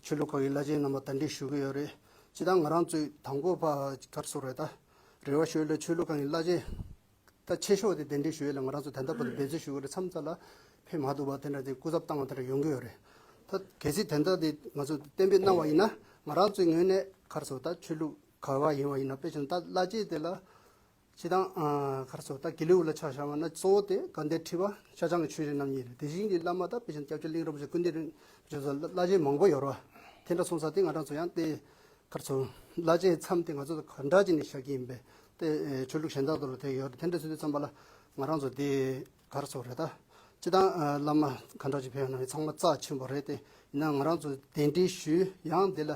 ཆོས་ལུགས་ཁག་གི་བླ་ཆེན་རྣམ་པ་གདན་འདྲེན་ཞུ་གི་ཡོད་རེད། སྤྱིར་བཏང་ང་རང་ཚོས་དང་པོ་ཕར་ག་རེ་ཟེར་རེད། ད་རེ་བ་ཞུ་ཡས་ལ་ཆོས་ལུགས་ཁག་གི་བླ་ཆེན། ད་ཆེ་ཤོས་དེ་གདན་འདྲེན་ཞུ་ཡས་ལ་ང་རང་ཚོ་ད་ལྟ་བར་དུ་འབད་བརྩོན་ཞུ་གི་རེད། མཚམས་མཚམས་ལ་ཕེབས་མ་ཐུབ་པ་དེ་འདྲ་དེ་སྐུ་ཚབ་བཏང་བ་དེ་འདྲ་ཡོང་གི་ཡོད་རེད། ད་གལ་སྲིད་དེ་འདྲ་དེ་ང་ཚོ་གཏན་འབེབས་གནང་བ་ཡིན་ན། ང་རང་ཚོའི་ངོས་ནས་ག་རེ་ཟེར། ད་ཆོས་ལུགས་ག་བ་ཡིན་པ་ཡིན་ན། དཔེ་བྱས་ན་ད་བླ་ཆེན་དེ་ལ་སྤྱིར་བཏང་ག་རེ་ཟེར། ད་དགེ་ལུགས་ལ་ཆ་བཞག་པ་ན་གཙོ་བོ་དེ་དགའ་ལྡན་ཁྲི་པ་ཤར་བྱང་གི་ཆོས་རིག་རྣམ་གཉིས་རེད། དེ་བཞིན་གྱི་བླ་མ་ད་དཔེ་བྱས་ན་སྐྱབས་རྗེ་གླིང་རིན་པོ་ཆེ། ཀུན་མཁྱེན་རིན་པོ་ཆེ་སོགས་བླ་ཆེན་མང་པོ་ཡོད་རེད་བ། དེ་འདྲ་སོང་ཙང་དེ་ང་རང་ཚོ་ཡང་དེ་ག་རེ་ཟེར། བླ་ཆེན་མཚམས་དེ་ང་ཚོ་ག་འདྲ་ཅིག་ནས་བཞག་གི་ཡིན་པས། དེ་ཆོས་ལུགས་གཞན་དག་དང་དེ་ཡོད་རེད། དེ་འདྲ་ཟེར་དུས་ཙམ་པ་ལ་ང་རང་ཚོ་དེ་ག་རེ་ཟེར་རེད། ད་སྤྱིར་བཏང་བླ་མ་ག་འདྲ་ཅིག་ཕེབས་ཡོང་ན་ཚང་མ་རྩ་ཆེན་པོ་རེད་དེ། ཡིན་ན་ང་རང་ཚོ་གདན་འདྲེན་ཞུས་ཡང་དེ་ལ།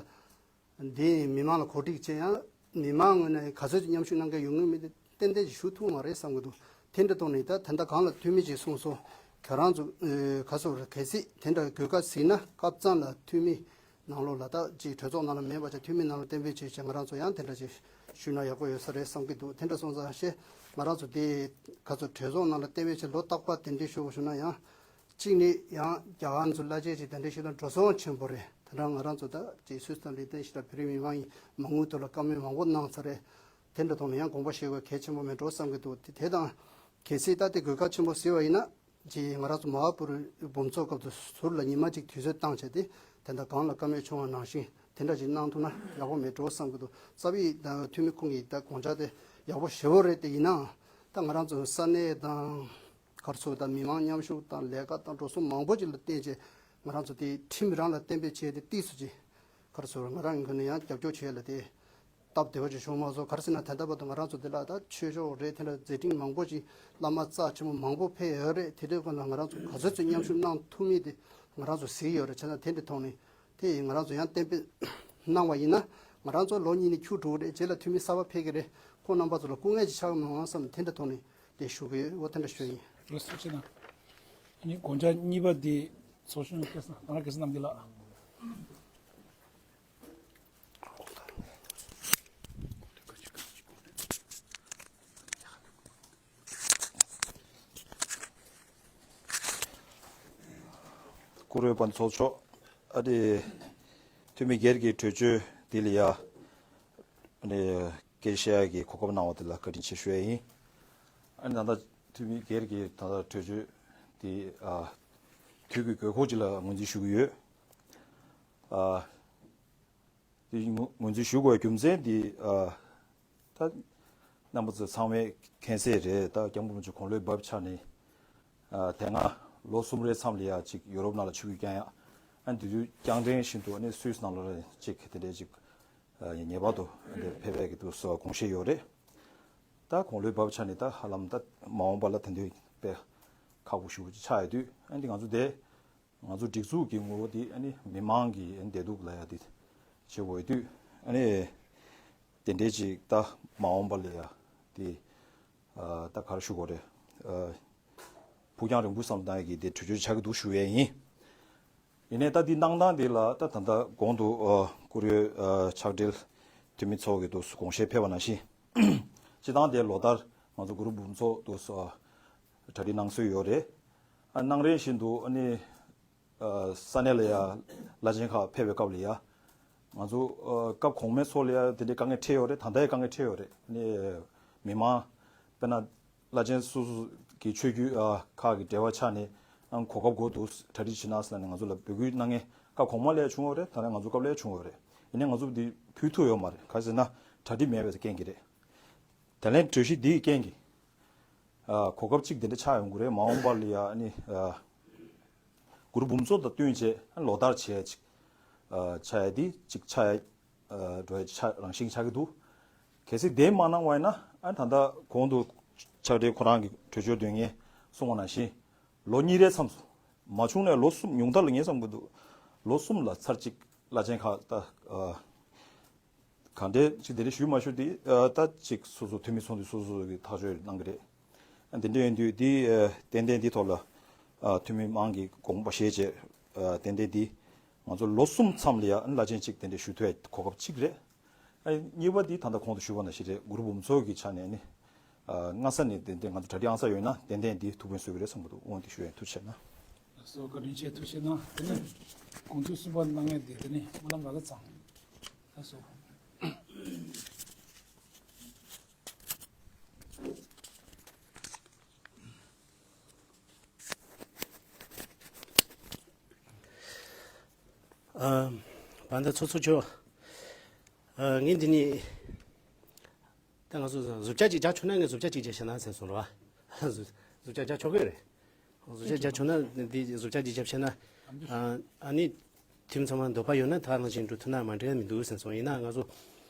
འདི་མི་མང་ལ་གོ་སྒྲིག་བྱས་ཡང་མི་མང་ངོས་ནས་ག་ཚོད་ཅིག་མཉམ་ཞུགས་གནང་མཁན་ཡོང་གི་མེད་དེ་ཏན་ཏན་ཅིག་ཞུ་ཐུབ་མ་རེད་བསམ་གྱི་འདུག་དེ་འདྲ་གཏོང་ནས་ད་ད་ལྟ་གང་ལ་འཐུས་མི་ཅིག་གསུངས་སོང་། ཁྱོད་རང་ཚོ་ཨེ་ག་སོ་རེ་གལ་སྲིད་དེ་འདྲ་དགོས་ཀ་ཟིན་ན་སྐབས་གཙང་ལ་འཐུས་མི་ནང་ལོགས་ལ་ད་ཅིག་གྲོས་ཚོགས་ནང་ལ་མེད་པ་ཆ་འཐུས་མི་ནང་ལ་གཏན་འབེབས་བྱས་བྱས་ང་རང་ཚོ་ཡང་དེ་འདྲ་ཅིག་ཞུས་ན་ཡག་པོ་ཡོད་ས་རེད་བསམ་གྱི་འདུག་དེ་འདྲ་སོང་ཙང་ཤེ་ང་རང་ཚོ་དེ་ག་ཚོད་གྲོས་ཚོགས་ནང་ལ་གཏན་འབེབས་བྱས་ལོ་རྟག་པར་དེ་འདྲའི་ཞུ་དགོས་བྱུང་ན་ཡང་གཅིག་ནི་ཡང་རྒྱ་གར་ཚོ་བླ་ཆེན་ཅིག་དེ་འདྲའི་ཞུ་ན་འགྲོ་སོང་ཆེན་པོ་རེད། དེ་འདྲ་ང་རང་ཚོ་ད་ཅིག་སུད་སི་དང་ལི་ཏན་ཞིག་ལ་བོད་རིགས་མི་མང་ཡིན་མ་དངུལ་ཐོག་ལ་བཀའ་མོལ་མང་པོ་གནང་ཚར་རེད། དེ་འདྲ་ཐོག་ནས་ཡང་དགོངས་པ་བཞེས་དགོས་གལ་ཆེན་པོ་མེད་འགྲོ་བསམ་གྱི་འདུག་དེ་དེ་དང་གལ་སྲིད་ད་དེ་དགོས་གལ་ཆེན་པོ་ཟེར་བ་ཡིན་ན། ཅིག་ང་རང་ཚོ་མ་ཧཱ་པུ་རུ་འབུམ་ཚོགས་སྐབས་སུ་ཟུར་ལ་ཉི་མ་གཅིག་དུས་ཚོད་བཏང་བྱས་ཏེ་དེ་འདྲ་གང་ལ་བཀའ་མོལ་བྱུང་བ་ནང་བཞིན་དེ་འདྲ་ཅིག་གནང་ཐུབ་ན་ཡག་པོ་མེད་འགྲོ་བསམ་གྱི་འདུག་རྩ་བའི་ད་འཐུས་མི་ཁོང་གིས་ད་དགོངས་འཆར་དེ་ཡག་པོ་ཞེ་པོ་རེད། དེ་ཡིན་ནའང་ད་ང་རང་ཚོ་ས་གནས་དང་ག་རེ་ཟེར་ད་མི་མང་མཉམ་ཞུགས་དང་ལས་ཀ་དང་འགྲོ་སོང་མང་པོ་ཅིག་ལ་བརྟེན་བྱས་ང་རང་ཚོ་དེ་ཁྲིམས་རང་ལ་གཏན་འབེབས་བྱས་ཏེ་ཏིས་སུ་ཅིག་ག་རེ་ཟེར་ང་རང་གི་ནས་ཡང་རྒྱབ་སྐྱོར་བྱས་ལ་དེ། སྟབས་བདེ་བ་ཅིག་བྱུང་མ་སོང་། ག་རེ་ཟེར་ན་ད་ལྟ་བར་དུ་ང་རང་ཚོ་འདི་ལ་ད་ཆོས་ཕྱོགས་རེད། དེ་འདྲ་མཛད་འཕྲིན་མང་པོ་ཅིག་བླ་མ་རྩ་ཆེན་པོ་མང་པོ་ཕེབས་ཡོད་རེད། དེ་འདྲའི་སྐོར་ལ་ང་རང་ཚོ་ག་ཚོད་ཚོད་མཉམ་ཞུགས་གནང་ཐུབ་མིན་དེ་ང་རང་ཚོ་གཟིགས་ཡོད་རེད། བྱས་ཙང་དེ་འདྲའི་ཐོག་ནས་དེ་ཡིས་ང་རང་ཚོ་ཡང་གཏན་འབེབས་གནང་བ་ཡིན་ན་ང་རང་ཚོ་ལོ་གཉིས་ནས་འཁྱུར་འགྲོ་གི་རེད། རྗེས་ལ་འཐུས་མི་གསར་པ་ཕེབས་ཀྱི་རེད། ཁོང་རྣམ་པ་ཚོ་ལ་སྐུ་ངལ་ཅིག་ཆགས་ཀྱི་མི་འོང་བསམ་དེ་འདྲའི་ཐོག་ནས་དེ་ཞུ་གི་ཡོད། འོ་དེ་འདྲ་ཞུ་ཡིན། ལགས་སོ། ཅི་ན་ཨ་ནི་དགོངས་འཆར་གཉིས་པ་དེ་ཚོགས་གཞོན་སྐལ་བཟང་རྣམ་རྒྱལ་ལགས། བཀུར་འོས་པ་ཚོགས་མཆོག་ཨ་ནི་འཐུས་མི་སྒེར་གྱི་གྲོས་ཆོད་འདི་ལ་ཡ་ཨ་ནི་སྐད་ཆ་བཤད་ཡ་གི་གོ་སྐབས་གནང་བ་དེ་ལ་བཀའ་དྲིན་ཆེ་ཞུ་ཡ་ཡིན། ཨ་ནི་ད་ལྟ་འཐུས་མི་སྒེར་གྱི་ད་ལྟ་གྲོས་ཆོད་འདི་ཨ་དུས་ཀྱི་དགོས་མཁོ་ཅིག་ལ་ངོས་འཛིན་ཞུ་གི་ཡོད། ཨ། དེ་ངོས་ངོས་འཛིན་ཞུ་དགོས་རྒྱུ་མཚན་འདི་ཨ། ད་རྣམ་པ་ཚོ་ཚང་མས་མཁྱེན་གསལ་རེད། ད་སྐྱབས་མགོན་རིན་པོ་ཆེ་དགུང་ལོ་བབས་ཆགས་ནས་ཨ། དེ་སྔ་ལོ་གསུམ་རེའི་མཚམས་ལ་ཡ་གཅིག་ཡུ་རོབ་ནང་ལ་ཆིབས་བསྒྱུར་བསྐྱངས་ཡ། ཨ་ནི་དེ་དུས་རྐྱང་འདྲེན་བཞིན་དུ་ཨ་ནི་སུད་སི་ནང་ལ་གཅིག་དེ་འདྲའི་གཅིག་ཨ། ངེས་པར་དུ་ཨ་ནི་ཕེབས་པའི་གི་འདུག་སེ་དགོངས་བཞེས་ཡོད་རེད། ད་དགུང་ལོ་བབས་ཆགས་ནས་ད་ཧ་ལམ་ད་མ་འོངས་པ་ལ་ད་དུང་དཔེ་ཁག་པོ་ཞེ་པོ་ཅིག་ཆགས་ཡོད་དུས་ཨ་ནི་ང་ཚོ་དེ། ང་ཚོ་སྒྲིག་འཛུགས་ཀྱི་ངོ་བོ་དེ་ཨ་ནི་མི་མང་གི་ཨ་ནི་བདེ་སྡུག་ལ་ཡ་དེ་བྱེད་དགོས་དུས་ཨ་ནི་དེ་འདྲའི་ཅིག་ད་མ་འོངས་པ་ལ་ཡ་དེ་ཨ་ད་ག་རེ་ཞུ་དགོས་རེད། ཨ་ཕུགས་རྒྱང་རིང་པོ་བསམ་བློ་བཏང་ཡ་གི་དེ་གྲོས་ཆོད་ཆགས་ཀྱི་འདུག་ཞུ་ཡས་ཡིན། ཡིན་ནའི་ད་འདི་གནང་སྟངས་དེ་ལ་ད་ད་ལྟ་གོང་དུ་ཨ་བཀུར་འོས་ཨ་ཕྱག་སྦྲེལ་འཐུས་མི་ཚོགས་ཀྱི་འདུག་སེ་དགོངས་བཞེས་ཕེབས་པ་ནང་བཞིན། སྤྱིར་བཏང་དེ་ལོ་ལྟར་ང་ཚོ་གུ་རུབ་འབུམ་ཚོགས་འདུག་སེ་གྲ་སྒྲིག་གནང་སྲོལ་ཡོད་རེད། ཨ་གནང་རན་བཞིན་དུ་ཨ་ནི། ས་གནས་ལ་ཡ་བླ་ཆེན་ཁག་ཕེབས་པའི་སྐབས་ལ་ཡ། ང་ཚོ་སྐབས་གོང་མའི་ཚོགས་ལ་ཡ་དེ་འདྲའི་དཀའ་ངལ་འཕྲད་ཡོད་རེད། ད་ལྟ་ཡང་དཀའ་ངལ་འཕྲད་ཡོད་རེད། ནས་མི་མང་དཔེར་ན་བླ་ཆེན་སོ་སོ་གི་ཆོས་བརྒྱུད་ཁག་གི་འབྲེལ་བ་ཆགས་ནས་གོ་སྐབས་དགོས་འདུག་གྲ་སྒྲིག་བྱེད་ན་ཟེར་ནས་ང་ཚོ་ལ་འབོད་སྐུལ་གནང་མཁན་སྐབས་གོང་མ་ལ་ཡ་བྱུང་ཡོད་རེད། ད་ནས་ང་ཚོ་སྐབས་ལ་ཡ་བྱུང་ཡོད་རེད། ཡིན་ནའི་ང་ཚོ་འདི་ཕུལ་ཐུབ་ཡོད་མ་རེད། ག་རེ་ཟེར་ན་གྲ་སྒྲིག་མེད་པའི་རྐྱེན་གྱིས་རེད། དེ་ལན་གྲོས་གཞི་འདིའི་རྐྱེན་གྱིས། ཨ་གོ་སྐབས་གཅིག་དེ་འདྲ་ཆགས་ཡོང་གི་རེད། མ་འོངས་པ་ལ་ཡ་ཨ་ནི་ཨ་གུ་རུ་འབུམ་ཚོགས་དང་བསྟུན་བྱས་ཨ་ལོ་ལྟར་བྱས་ཅིག་ཨ་ཆགས་ཡ་འདི་གཅིག་ཆགས་ཡ་ཨ་འགྲོ་ཡ་ཆགས་རང་བཞིན་ཆགས་ཀྱི་འདུག་གལ་སྲིད་དེ་མ་གནང་བ་ཡིན་ན་ཨ་ད་ལྟ་གོང་དུ་ཕྱག་སྦྲེལ་ཁོ་རང་གི་གྲོས་ཆོད་དོན་ངས་གསུངས་པ་ནང་བཞིན་ལོ་གཉིས་རེའི་མཚམས་སུ་མ་བྱུང་ན་ལོ་གསུམ་ཉུང་མཐའ་ལ་ངས་བསམ་གྱི་འདུག་ལོ་གསུམ་ལ་ཚར་གཅིག་བླ་ཆེན་ཁག་ད་ཨ། གང་འདྲས་ཅིག་དེ་འདྲས་ཞུས་མ་ཞུས་དེ་ཨ་ད་ཅིག་སོ་སོ་འཐུས་མི་ཚོགས་འདུ་སོ་སོ་གི་ཐག་གཅོད་གནང་གི་རེད། ཨ་དེ་འདྲས་ཡིན་དུས་དེ་ཨ་ཏན་ཏན་འདི་ཐོག་ལ་ཨ་འཐུས་མི་མང་གི་དགོངས་པ་བཞེས་བྱས་ཨ་ཏན་ཏན་འདི་ང་ཚོ་ལོ་གསུམ་མཚམས་ལ་ཡ་བླ་ཆེན་གཅིག་དེ་འདྲས་ཞུ་ཐུབ་ཡ་གོ་སྐབས་གཅིག་རེད། ཨ་གཉིས་པ་འདི་ད་ལྟ་གོང་དུ་ཞུས་པ་ནང་བཞིན་རེད། གུ་རུ་འབུམ་ཚོགས་ཀྱི་ཆ་ནས་ནི་ཨ་སྔ་ས་ནས་ཏན་ཏན་ང་ཚོ་གྲ་སྒྲིག་ཨང་གསར་ཡོད་ན་ཏན་ཏན་འདི་ཐུགས་ཕན་གསོས་ཀྱི་རེད་བསམ་གྱི་འདུག་དབང་འདི་ཞུ་ཡ་ཐུགས་རྗེ་ཆེ་གནང་། སོ་བཀའ་དྲིན་ཆེ། ཐུགས་རྗེ་གནང་། དེ་ནས་དགོངས་ཚུལ་གསུམ་པ་གནང་མཁན་དེ་དེ་ནས་སྨོན་ལམ་ར་ལ་ཚང་། ལགས་སོ། ཨ་བན་ད་ཚོ་ཚོ་ཆོ། ཨ་ངས་འདི་ནས་ད་ང་ཚོ་བཟོ་བཅའ་ཅིག་རྒྱག་ཆོག་ན་ངས་བཟོ་བཅའ་ཅིག་རྒྱག་བྱས་ན་ཟེར་སོང་ར་བ། བཟོ་བཅའ་རྒྱག་ཆོག་གི་རེད། བཟོ་བཅའ་རྒྱག་ཆོག་ན་འདི་བཟོ་བཅའ་ཅིག་རྒྱབ་བྱས་ན། ཨ་ཨ་ནི་དེ་ཚང་མ་འདོད་པ་ཡོད་ན་ད་ནང་བཞིན་འགྲོ་ཐུབ་ན་མ་འགྲིག་མི་འདུག་ཟེར་སོང་། ཡིན་ན་ང་ཚོ་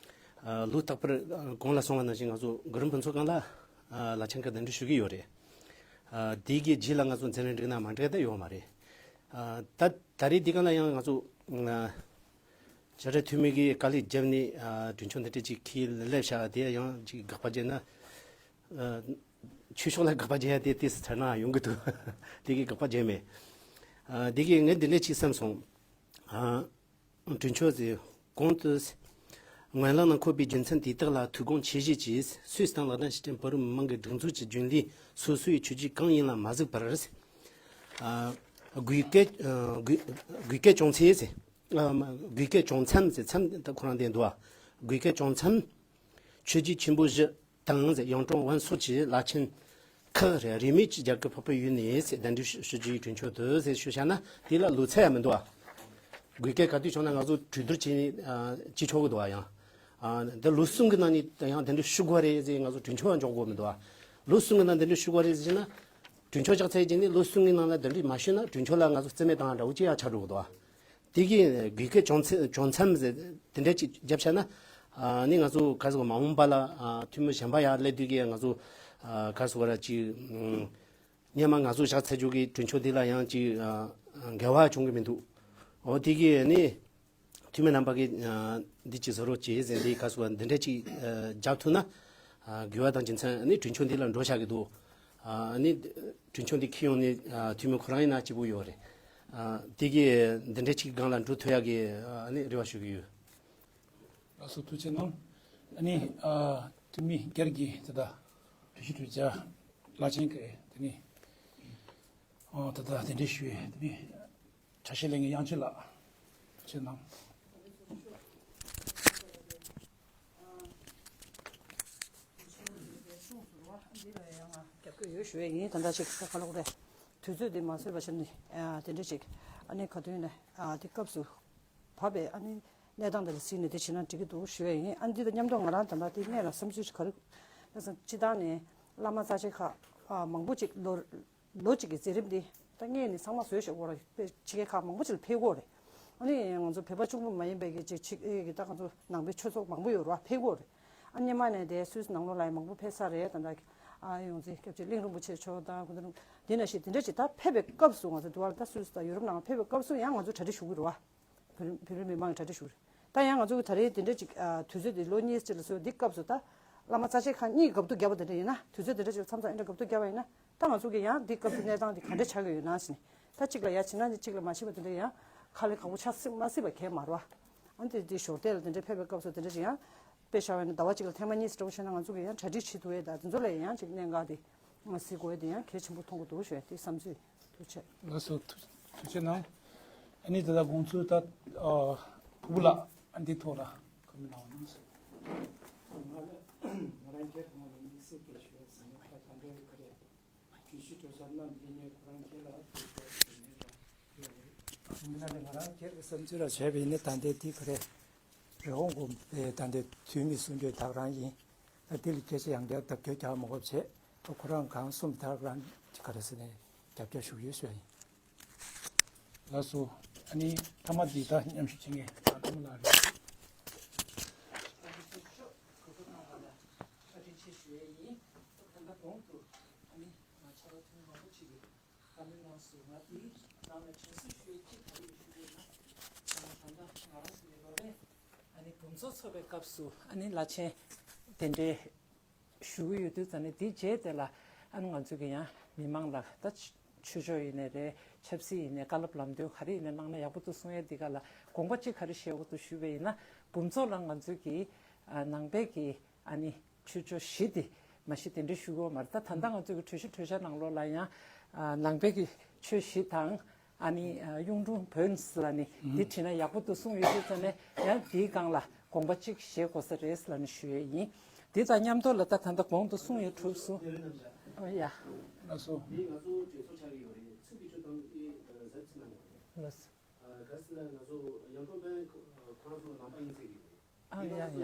ཨ་ལོ་རྟག་པར་ཨ་གོང་ལ་སོང་བ་ནང་བཞིན་ང་ཚོ་གུ་རུ་ཕུན་ཚོགས་སྒང་ལ་ཨ་བླ་ཆེན་གྱི་གདན་འདྲེན་ཞུ་གི་ཡོད་རེད། ཨ་དེ་གི་རྗེས་ལ་ང་ཚོ་འཛིན་རིམ་འགྲིག་ན་མ་འགྲིག་ད་ཡོད་མ་རེད། ཨ་ད་ད་རེས་འདི་ག་ལ་ཡང་ང་ཚོ་ཨ་བཅའ་ཁྲིམས་འཐུས་མི་གི་དཀའ་ལས་བརྒྱབ་ནས་ཨ་གྲོས་ཆོད་འདི་འདྲ་ཅིག་ཁས་ལེན་བྱ་དེ་ཡང་ཅིག་དགག་པ་བརྒྱབ་ན་ཨ་ ཆོས་ཕྱོགས་ལ་དགག་པ་བརྒྱབ་ཡ་དེ་ཏོག་ཙམ་ཚོར་སྣང་ཡོང་གི་འདུག་དེ་གི་དགག་པ་བརྒྱབ་མེད། ཨ། དེ་གི་ངས་འདི་འདྲ་ཅིག་བསམ་སོང་། ཨ། དྲུང་ཆོས་ཟེར་གོང་དུ། སྔོན་ལམ་ནང་འཁོད་པའི་རྒྱུ་མཚན་དེ་དག་ལ་ཐུགས་དགོངས་ཆེ་བཞེས་ཀྱིས་སུས་བཏང་ལག་ལེན་བྱེད་མཁན་བོད་རིགས་མི་མང་གི་སྒྲིག་འཛུགས་ཀྱི་རྒྱུན་ལས་སོ་སོའི་ཆོས་བརྒྱུད་གང་ཡིན་ལ་མ་གཟིགས་པར། ཨ། དགོས་གལ་ཨ། དགོས་དགོས་གལ་བྱུང་ཚེ་ཟེར། ཨ། མ་དགོས་གལ་བྱུང་མཚམས་ཟེར། མཚམས་ད་ཁོ་རང་བསྟན་འདུག་ཨ། དགོས་གལ་བྱུང་མཚམས། ཆོས་བརྒྱུད་ཆེན་པོ་བཞི་དང་ཟེར། གཡུང་དྲུང་བོན་སོགས་ཀྱི་བླ་ཆེན་ཁག་རེ་རིས་མེད་ཀྱི་རྒྱ་གར་འཕགས་པའི་ཡུལ་ནས་ཟེར་གདན་འདྲེན་ཞུ་ཞུ་རྒྱུའི་གྲོས་ཆོད་དུ་ཟེར་ཞུ་བྱ་ན། དེ་ལ་ལོ་ཚད་ཡང་མི་འདུག་ཨ། དགོས་གལ་ག་དུས་བྱུང་ན་ང་ཚོ་གྲོས་བསྡུར་བྱེད། ཨ། བྱེད་ཆོག་གི་འདུག་ཨ། ཡང་། ཨ། འདི་ལོ་གསུམ་གྱི་ནང་ནས་ཡང་གདན་འདྲེན་ཞུ་དགོས་རེད་ཟེར་ང་ཚོ་གྲོས་ཆོད་ཡང་འཇོག་དགོས་མི་འདུག་ཨ། ལོ་གསུམ་གྱི་ནང་གདན་འདྲེན་ཞུ་དགོས་རེད་ཟེར་ན། གྲོས་ཆོད་བཞག་ཚར་རྗེས་ནས་ལོ་གསུམ་གྱི་ནང་ལ་གདན་འདྲེན་མ་ཞུས་ན་གྲོས་ཆོད་ལ་ང་ཚོ་རྩིས་མེད་བཏང་འདྲ་བོ་ཅིག་ཡང་ཆགས་འགྲོ་གི་འདུག་ཨ། དེ་གི་དགོས་གལ་བྱུང་ཚེ་བྱུང་མཚམས་ཟེར་དེ་འདྲ་ཅིག་བརྒྱབ་བྱས་ན། ཨ་ནི་ང་ཚོ་ག་རེ་ཟེར་དགོས། མ་འོངས་པ་ལ། ཨ། འཐུས་མི་གཞན་པ་ཡར་སླེབས་དུས་ཀྱི་ང་ཚོ། ཨ། ག་རེ་ཟེར་དགོས་ར་ཅིག་ཨུམ། སྔོན་མ་ང་ཚོ་བཞག་ཚར་རྒྱུ་གི་གྲོས་ཆོད་འདི་ལ་ཡང་ཅིག་ཨ། འགལ་བ་བྱུང་གི་མི་འདུག་འོ་དེ་གི་ནི་འཐུས་མི་རྣམ་པ་གི། ཨ། འདི་ཅིག་བཟོ་རོགས་བྱེད་ཟེར། འདི་ག་རེ་ཟེར་དགོས། འདི་འདྲ་ཅིག་ཨ། བརྒྱབ་ཐུབ་ན། ཨ། དགོས་པ་དང་རྒྱུ་མཚན་ནི་གྲོས་ཆོད་འདི་ལ་འགྲོ་བཞག་གི་འདུག་ཨ་ནི་གྲོས་ཆོད་འདི་འཁྱེར་ཡོང་ནས། ཨ། འཐུས་མི་ཁོ་རང་ཡིན་ན་སྐྱིད་པོ་ཡོད་རེད། ཨ། དེ་གི་འདི་འདྲ་ཅིག་སྒང་ལ་འགྲོ་ཐུབ་ཡག་གི། ཨ་ནི་རེ་བ་ཞུ་གི་ཡོད། ལགས་སོ། ཐུགས་རྗེ་གནང་། ཨ་ནི། ཨ། འཐུས་མི་སྒེར་གྱི་དེ་ད་གྲོས་གཞི་གྲོས་འཆར་བླ་ཆེན་གྱི་དེ་ནི། ཨ། དེ་ད་གདན་འདྲེན་ཞུ་བའི་དེ་ནི་ཆ་ཤས་ལེན་མཁན་དབྱངས་ཅན་ལགས། ཐུགས་རྗེ་གནང་། རྒྱབ་སྐྱོར་ཡོད་ཞུ་བ་ཡིན། ད་ལྟ་ཅིག་ད་ག་ལོག་རེད། དུས་ཚོད་འདི་མ་ཟད་པ་བྱས་ནས། ཨ། དེ་འདྲ་ཅིག་ཨ་ནི་ག་དུས་ནས། ཨ། དེ་སྐབས་སུ་བབས་པའི་ཨ་ནི་གནས་སྟངས་དེ་ལ་གཟིགས་ནས་དེ་བྱས་ན་འགྲིག་གི་འདུག་ཞུ་བ་ཡིན། ཨ་ནི་འདི་དང་མཉམ་དུ་ང་རང་ད་ལྟ་དེ་སྔས་ལ་བསམ་ཚུལ་ག་རེ། ད་སྤྱིར་བཏང་ནས་བླ་མ་རྩ་ཆེན་ཁག་ཨ། མང་པོ་ཅིག་ལོ་ལོ་གཅིག་གི་མཛད་རིམ་འདི་ད་སྔས་ནས་ཚང་མ་བཟོས་བཞག་ཡོད་རེད། ཕྱི་རྒྱལ་ཁག་མང་པོ་ཅིག་ལ་ཕེབས་ཀྱི་ཡོད་རེད། ཨ་ནི་ང་ཚོ་བོད་པ་གཅིག་པུ་མ་ཡིན་པའི་གི་ཅིག་ཕྱི་རྒྱལ་གྱི་ད་ང་ཚོ་ནང་པའི་ཆོས་ཚོགས་མང་པོ་ཡོད་རེད་བ། ཕེབས་ཀྱི་ཡོད་རེད། ཨ། སྔོན་མ་ནས་དེ་སུད་སི་ནང་ལོགས་ལ་ཡང་མང་པོ་ཕེབས་ཚར་རེད། ད་ལྟ་ཨ་ཡོངས་འཛིན་སྐྱབས་རྗེ་གླིང་རིན་པོ་ཆེ་མཆོག་དང་ཁོང་ཚོ་དེ་ནང་བཞིན་དེ་འདྲ་ཅིག་ད་ཕེབས་པའི་སྐབས་སུ། ང་ཚོ་དུ་བ་ལ་ད་སུད་སི་དང་ཡུ་རོབ་ནང་ཕེབས་པའི་སྐབས་སུ་ཡང་ང་ཚོ་གྲ་སྒྲིག་ཞུ་གི་རེད་བ། བོད་བོད་རིགས་མི་མང་གི་གྲ་སྒྲིག་ཞུ་རེད། ད་ཡང་ང་ཚོ་གི་ད་རེས་དེ་འདྲ་ཅིག་ཨ། དུས་ཚོད་དེ་ལོ་གཉིས་ཅིག་ལ་སོ་འདི་སྐབས་སུ་ད་བླ་མ་རྩ་ཆེན་ཁག་གཉིས་སྐབས་དུ་བརྒྱབ་པ་དེ་འདྲ་ཡིན་ན། དུས་ཚོད་དེ་འདྲ་ཅིག་མཚམས་མཚམས་འདྲ་སྐབས་དུ་བརྒྱབ་པ་ཡིན་ན། ད་ང་ཚོ་གི་ཡང་འདི་སྐབས་སུ་གནས་སྟངས་དེ་ག་འདྲ་ཆགས་ཀྱི་ཡོད་ན་ཟེར་ནས། ད་གཅིག་ལ་ཡ་བྱེད་ན་ནི་གཅིག་ལ་མ་བྱེད་པ་དེ་འདྲ་ཡང་ཁ་ལས་ཁག་པོ་ཆགས་སྲིད་མ་སྲིད་པ་གས་མ་རེད་བ། ཨ་ནི་དེ་ཞོར་དེ་ལ་དེ་འདྲ་ཕེབས་པའི་སྐབས་སུ་དེ་འདྲ་ཅིག་ཡང་དཔེ་བཞག་པ་ཡིན་ན་ཟླ་བ་གཅིག་ལ་ཐེངས་མ་གཉིས་ཙམ་འདྲ་བོ་བྱས་ན། ང་ཚོ་གི་ཡང་གྲ་སྒྲིག་བྱེད་ཐུབ་ཡས་ད་དེ་ཚོ་ལ་ཡང་ཅིག་གནད་འགག་དེ་ང་གཟིགས་དགོས་ཡས་དེ་ཡང་གལ་ཆེན་པོ་མཐོང་གི་འདུག་ཞུ་ཡས་དེ་བསམ་ཚུལ། ཐུགས་རྗེ་ཆེ། ལགས་སོ། ཐུགས་ཐུགས་རྗེ་གནང་། ཨ་ནི་ད་ལྟ་དགོངས་ཚུལ་ད་ཨ་ཕུར་བུ་ལགས་ཨ་འདི་ཐོག་ལ་བཀའ་མོལ་གནང་བ་གནང་སོང་། ང་ལ་ང་རང་སྒེར་ངོས་ནས་དམིགས་བསལ་གྱི་ཞུ་ཡས་ཟིན་ཡོད་པ་ད་ལྟ་ག་རེ། གྲོས་གཞི་གྲོས་འཆར་རྣམས་དེ་ནས་ཁོ་རང་ཁྱེད་ལ་ཐུགས་ཁུར་ཞུ་ནས་ཀྱང་ཡོད་རེད། ཡིན་ན་ལས་ང་རང་སྒེར་གྱི་བསམ་ཚུལ་ལ་བྱས་པ་ཡིན་ན། ད་ལྟའི་འདི་ག་རེ་རི་ཧོང་གོང་པའི་ད་ལྟའི་འཐུས་མི་གསུང་རྒྱུ་དག་རང་ཡིན། ད་འདི་ལ་སྐད་ཆ་ཡང་བསྐྱར་ལྡབ་སྐྱོར་རྒྱག་མ་དགོས་པ་བྱས། ད་ཁོ་རང་གང་གསུངས་དག་རང་ག་རེ་ཟེར་ནས་རྒྱབ་སྐྱོར་ཞུ་གི་ཡོད་ཞུ་ཡ་ཡིན། ལགས་སོ། ཨ་ནི་མཐའ་མ་འདི་ད་མཉམ་ཞུགས་བྱེད་མཁན་ད་མཐའ་མ་ལགས་རེད། བཀའ་དྲིན་ཆེ་ཞུ་ཡས་ཡིན། ད་ལྟ་གོང་དུ་ཨ་ནི་ང་ཕྱག་ལ་ཐུན་མང་པོ་ཅིག་གིས་བཀའ་མོལ་གནང་སོང་། ང་དེའི་ནང་ནས་དྲན་གསོ་ཞུ་ཡས་གཅིག་ག་རེ་ཡོད་ཞུ་ཡས་ན། ད་ལྟ་ང་རང་ཚོ་ནས་ལོ་རེ་ཨ་ནི་འབུམ་ཚོགས་ཚོགས་པའི་སྐབས་སུ་ཨ་ནི་བླ་ཆེན་གདན་འདྲེན་ཞུ་གི་ཡོད་དུས་ཙ་ནས། དེའི་རྗེས་དེ་ལ་ཨ་ནི་ང་ཚོ་གི་ཡང་མི་མང་ལ་ད་ཆོས་ཕྱོགས་ཡིན་ནའི་རེད། ཆབ་སྲིད་ཡིན་ནའི་བཀའ་སློབ་ལམ་སྟོན་ག་རེ་ཡིན་ནའི་གནང་ན་ཡག་པོ་འདུག་གསུང་ཡས་འདི་ག་ལ་དགོངས་པ་གཅིག་ག་རེ་བཞེས་དགོས་འདུག་ཞུས་པ་ཡིན་ན། འབུམ་ཚོགས་ལ་ང་ཚོ་གི་ཨ་ནང་པའི་གི་ཨ་ནི་ཆོས་ཕྱོགས་བཞི་དེ་མ་གཞི་གདན་འདྲེན་ཞུ་གི་ཡོད་མ་རེད། ད་ད་ལྟ་ང་ཚོ་གི་གྲོས་གཞི་གྲོས་འཆར་ནང་ལོགས་ལ་ཡང་ཨ་ནང་པའི་གི་ཆོས་བཞི་དང་། ཨ་ནི་ཨ་གཡུང་དྲུང་བོན་ཟེར་ལ་ནི་འདི་བྲིས་ན་ཡག་པོ་འདུག་གསུངས་ཡོད་དུས་ཙ་ནས། ཡང་འདིའི་སྒང་ལ་དགོངས་པ་གཅིག་བཞེས་དགོས་ས་རེད་ལབ་ནས་ཞུ་ཡས་ཡིན། འདི་དང་མཉམ་དུ་ལ་ད་ད་ལྟ་གོང་དུ་གསུངས་ཡོད་གྲུབ་སོང་། ཨོ་ཡ། ལགས་སོ། ལགས་སོ། ཨ་ཡ་ཡ།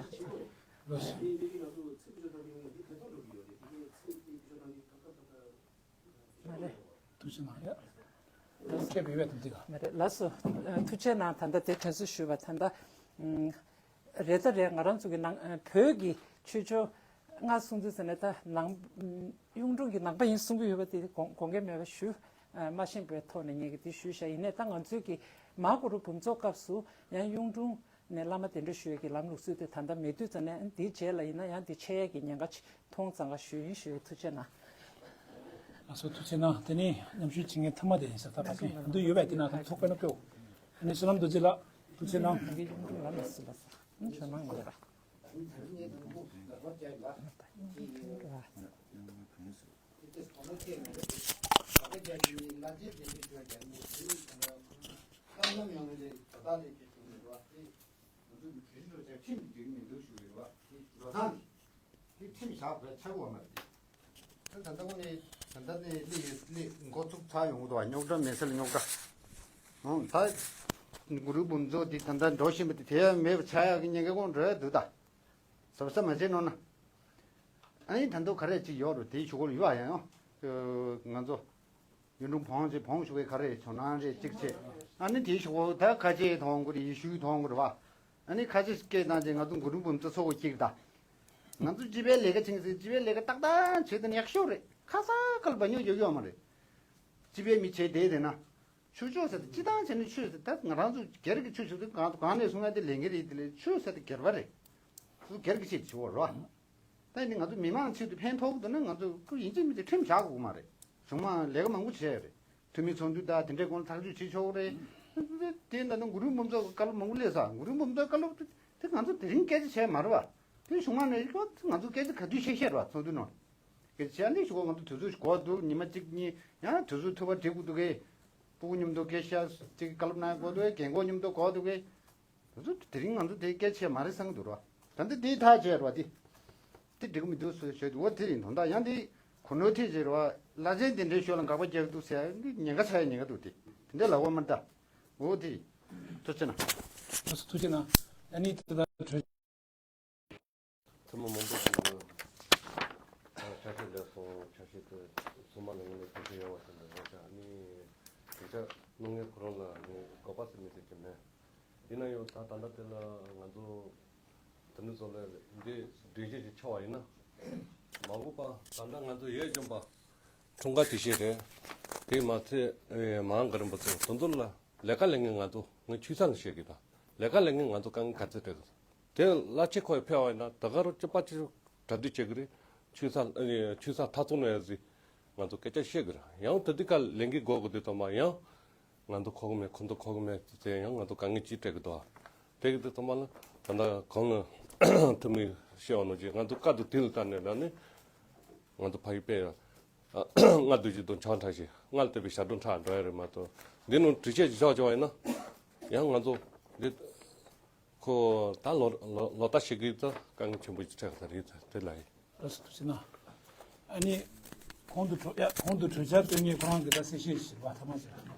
མ་རེད། ཐུགས་རྗེ་གནང་ཡ། མ་རེད། ལགས་སོ། ཐུགས་རྗེ་གནང་། ད་ལྟ་དེ་དྲན་གསོ་ཞུས་པ་ད་ལྟ། ཨུམ། རེད་ད་རེད། ང་རང་ཚོ་གི་ནང་བོད་ཀྱི་ཆོས་ཕྱོགས་ལྔ་གསུང་དུས་ཙ་ནས་ད་ནང་གཡུང་དྲུང་གི་ནང་པ་ཡིན་གསུང་གི་ཡོད་པ་དེ་དགོངས་དགོངས་འགལ་མེད་པ་ཞུ། མ་ཤེས་པའི་ཐོག་ནས་ངས་ཀྱི་དེ་ཞུས་ཤག་ཡིན་ནའི་ད་ང་ཚོའི་གི་མ་གུ་རུ་འབུམ་ཚོགས་སྐབས་སུ་ཡང་གཡུང་དྲུང་ནས་བླ་མ་གདན་འདྲེན་ཞུ་ཡས་ཀྱི་ལམ་ལུགས་སྲོལ་དེ་ད་ལྟ་མེད་དུས་ཙ་ནས། འདིའི་རྗེས་ལ་ཡིན་ན་ཡང་འདི་ཆད་ཡས་ཀྱི་ཉེན་ཁ་ཅིག་མཐོང་ཙང་ག་ཞུས་ཡིན་ཞུ་ཡས། ཐུགས་རྗེ་གནང་། ལགས་སོ། ཐུགས་རྗེ་གནང་། དེ་ནི་མཉམ་ཞུགས་བྱེད་མཁན་མཐའ་མ་དེ་ཡིན་ས། ད་ཕལ་ཆེར་འདི་ཡོད་པས། དེ་ན་ད་ཚོགས་པའི་ནང་སྐྱོ། ཨ་ནི་བསོད་ནམས་རྡོ་རྗེ་ལགས་ཐུགས་རྗེ་གནང་། འགྲོ་སྟངས་དེ་ཁྲིམས་བཞག་པའི་ཆགས་པ་མ་རེད། ད་ལྟ་ཁོ་ནི་ད་ལྟ་ནས་སླེབས་ཡོད། སླེབས་འགོ་ཚུགས་ཚར་ཡོང་གི་འདུག་བ། རྙོག་དྲ་མེད་ས་ལ་རྙོག་དྲ། ཨང་། ད་གུ་རུ་འབུམ་ཚོགས་འདི་ད་ལྟ་འགྲོ་བཞིན་པ་དེ་དེ་ཡང་མེད་པ་ཆགས་ཡག་གི་ཉེན་ཁ་ཁོང་འགྲོ་ཡ་འདུག་ད། གཟབ་གཟབ་མ་བྱས་ནོར་ན། ཨ་ནི་ད་དུང་ག་རེ་ཅིག་ཡོད་རུ་དེའི་གཞུག་གུ་ལ་ཡོད་ཨ་ཡང་ཡང་། ང་ཚོ་ཡུལ་གྲུ་བོང་ཅིག་བོང་ཞུ་བའི་ག་རེ་ཇོ་ནང་རེ་གཅིག་བྱས། ཨ་ནི་དེའི་གཞུག་གུ་ད་ཁ་ཆེའི་ཐོང་གུ་རེ་ཡེ་ཤུའི་ཐོང་གུ་རེ་བ། ཨ་ནི་ཁ་ཆེ་སྐད་བཏང་ཅིག་ང་ཚོ་གུ་རུ་འབུམ་ཚོགས་ཚོགས་གཅིག་ད། ང་ཚོ་སྤྱི་པའི་ལས་ཀ་ཆིང་སི་སྤྱི་པའི་ལས་ཀ་ཏག་ཏག་བྱེད་དུ་ནི་ཡག་ཤོས་རེད། ཁ་ས་ཁ་ལ་བ་ཉོ་རྒྱག་ཡོད་མ་རེད། སྤྱི་པའི་མི་བྱས་བསྡད་དེ་ན། ཆོས་ཕྱོགས་ཟེར་ཏེ་སྤྱི་བཏང་བྱས་ནས་ཆོས་ཟེར་ད་ང་རང་ཚོ་སྒེར་གྱི་ཆོས་ཟེར་དུས་གང་གང་ནས་གསུང་ཡ་དེ་ལས་འགན་རེད། དེ་ལས་ཆོས་ཟེར་ཏེ་སྒེར་པ་རེད། ཚུར་སྒེར་གྱི་ཆེད་དུ་བྱེད་འོ་རོ། ད་ནི་ང་ཚོ་མི་མང་ཆེད་དུ་ཕན་ཐོགས་འདུག་ན་ང་ཚོ་ཁོ་ཡིན་གཅིག་མིན་གཅིག་ཁྲིམས་བཞག་དགོས་མ་རེད། གཞུང་མང་ལས་ཀ་མང་པོ་བྱས་རེད། འཐུས་མི་ཚོགས་འདུ་དང་དེ་འདྲའི་སྐོར་ལ་ཐག་གཅོད་བྱེད་ཆོག་རེད། དེ་ད་ནི་གུ་རུ་འབུམ་ཚོགས་བཀའ་སློབ་མང་པོ་སླེབས་ས། གུ་རུ་འབུམ་ཚོགས་བཀའ་སློབ་དེ་ང་ཚོ་དེ་རིང་སྐད་ཆ་བྱས་མ་རེད་བ། དེ་གཞུང་མང་ནས་ང་ཚོ་སྐད་ཆ་ག་དུས་བཤད་བཤད་རེད་བ། ཚོགས་འདུ་ནང་སྐད་ཆ་བྱས་ནས་ཞུ་གོ་ང་ཚོ་དུས་ཚོད་འགོར་འདུག་ཉི་མ་གཅིག་གཉིས་ཡང་དུས་ཚོད་ཐུབ་པ་འགྲིག་དགོས་འདུག་གས། སྤུ་གུ་མཉམ་དུ་སྐད་ཆ་ཅིག་བཀའ་སློབ་གནང་དགོས་འདུག་གས། རྒན་གོག་མཉམ་དུ་གོ་འདུག་གས། དེ་ཚོ་དེ་རིང་ང་ཚོ་དེ་སྐད་ཆ་མ་རེད་བསམ་གྱི་འདུག་ར། ད་ལྟ་དེའི་ཐག་བཅད་ར་བ་དེ། དེ་འགྲིག་མི་འདུག་ཟེར་ཞུས་འདུག་འོ་དེ་ཡིན་དོན་དག་ཡང་དེ་གོ་ནོར་ཐེབས་བྱས་ར་བ། བླ་ཆེན་དེ་འདྲའི་ཤོག་ལ་དགག་པ་རྒྱག་གི་འདུག་ཟེར་ཡ་འདི་ཉེན་ཁ་ཆགས་ཡ་ཉེན་ཁ་འདུག་དེ་དེ་འདྲ་ལབ་དགོས་མ་རེད་ད། འོ་དེ་ཡིན། ཐུགས་རྗེ་གནང་། ཐུགས་རྗེ་གནང་། ཨ་ནི་ད་ལྟ་གྲོས། ཐུན་མོང་མང་པོ་ཞིག་གི་ཕྱག་ཕྱག་ཕྱིར་ལས་སོང་། ཕྱག་ཕྱིར་དུ་སོ་མ་ལ་ངོས་ནས་གོ་ཤེས་ཡོང་བ་དེ་འདྲ་རེད་ཤག་ཨ་ནི་དེ་ཆ་སྣུམ་ངན་ཁོ་རང་ལ་ངས་དགོས་པ་ཟེར་མི་ཟེར་གྱི་མེད། དེ་ན་ཡང་ད་ད་ལྟ་དེ་ལ་ང་ཚོ་དེ་ནི་ཚོ་ལ་འདི་སྒྲིག་གཞི་ཞིག་ཆགས་པ་ཡིན་ན། མ་འོངས་པ་ད་ལྟ་ང་ཚོ་ཡས་འཇོམས་པ་འཁྲུངས་སྐར་དུས་ཆེན་རེད། དེ་མ་ཚད་མ་འོངས་གི་རིམ་པ་ཚོ་དོན་དུ་ལ་ལས་ཀ་ལས་ངན་ང་ཚོ་ངས་ཆུ་ཚང་ལ་བཤད་གི་ད། ལས་ཀ་ལས་ངན་ང་ཚོ་དཀའ་ངལ་ག་ཚོད་འཕྲད་གི། དེ་བླ་ཆེན་ཁོས་ཕེབས་པ་ཡིན་ན་ད་ག་རུ་ཅི་པ་ཅི་གྲ་སྒྲིག་བྱེད་གི་རེད། ཆུ་ཚང་ཨ་ནི་ཆུ་ཚང་ཐག་ཚུགས་ནས་ཡ་ཟི་ང་ཚོ་སྐད་ཆ་བཤད་གི་རེད། ཡང་དེ་དུས་ཀ་ལས་འགན་དགོས་གི་དུས་ཐོག་མ་ཡང་ང་ཚོ་གོ་གི་མེད། ཁོ་ཚོ་གོ་གི་མེད་ཟེར་ཡང་ང་ཚོ་དཀའ་ངལ་ཅི་འཕྲད་གི་འདུག་དེ་གི་དུས་ཐོག་མ་ལ་ད་ལྟ་གང་ལ་འཐུས་མི་བཤད་པ་ནང་བཞིན་ང་ཚོ་བཀའ་དང་དྲིན་ལ་བལྟས་ནས་ལ་ནི་ང་ཚོ་ཕ་ཡུལ་དཔེ་ཡ། སྔར་དུས་ཀྱི་དུང་ཆང་ཁྲག་ཞིག་སྔར་བལྟས་པའི་ཞབས་བྲོ་འཁྲབ་འགྲོ་ཡ་རེད་མ་གཏོགས། འདི་ནང་དྲི་ཆད་ཅིག་ཆགས་བྱུང་བ་ཡིན་ན། ཡང་ང་ཚོ་འདི་ཁོ་ད་ལོ་ལོ་ལོ་ལྟར་ཞིག་གི་ད་དཀའ་ངལ་ཆེན་པོ་ཅིག་འཕྲད་ས་རེད། དེ་ལ་ཡིན། ལགས་སོ། ཐུགས་རྗེ་གནང་། ཨ་ནི་གོང་དུ་གྲོས་ཡ་གོང་དུ་གྲོས་འཆར་བཏོན་མཁན་ཁོ་རང་གི་ད་གསལ་བཤད་ཞིག་བ་ཐ་མ་ཟེར།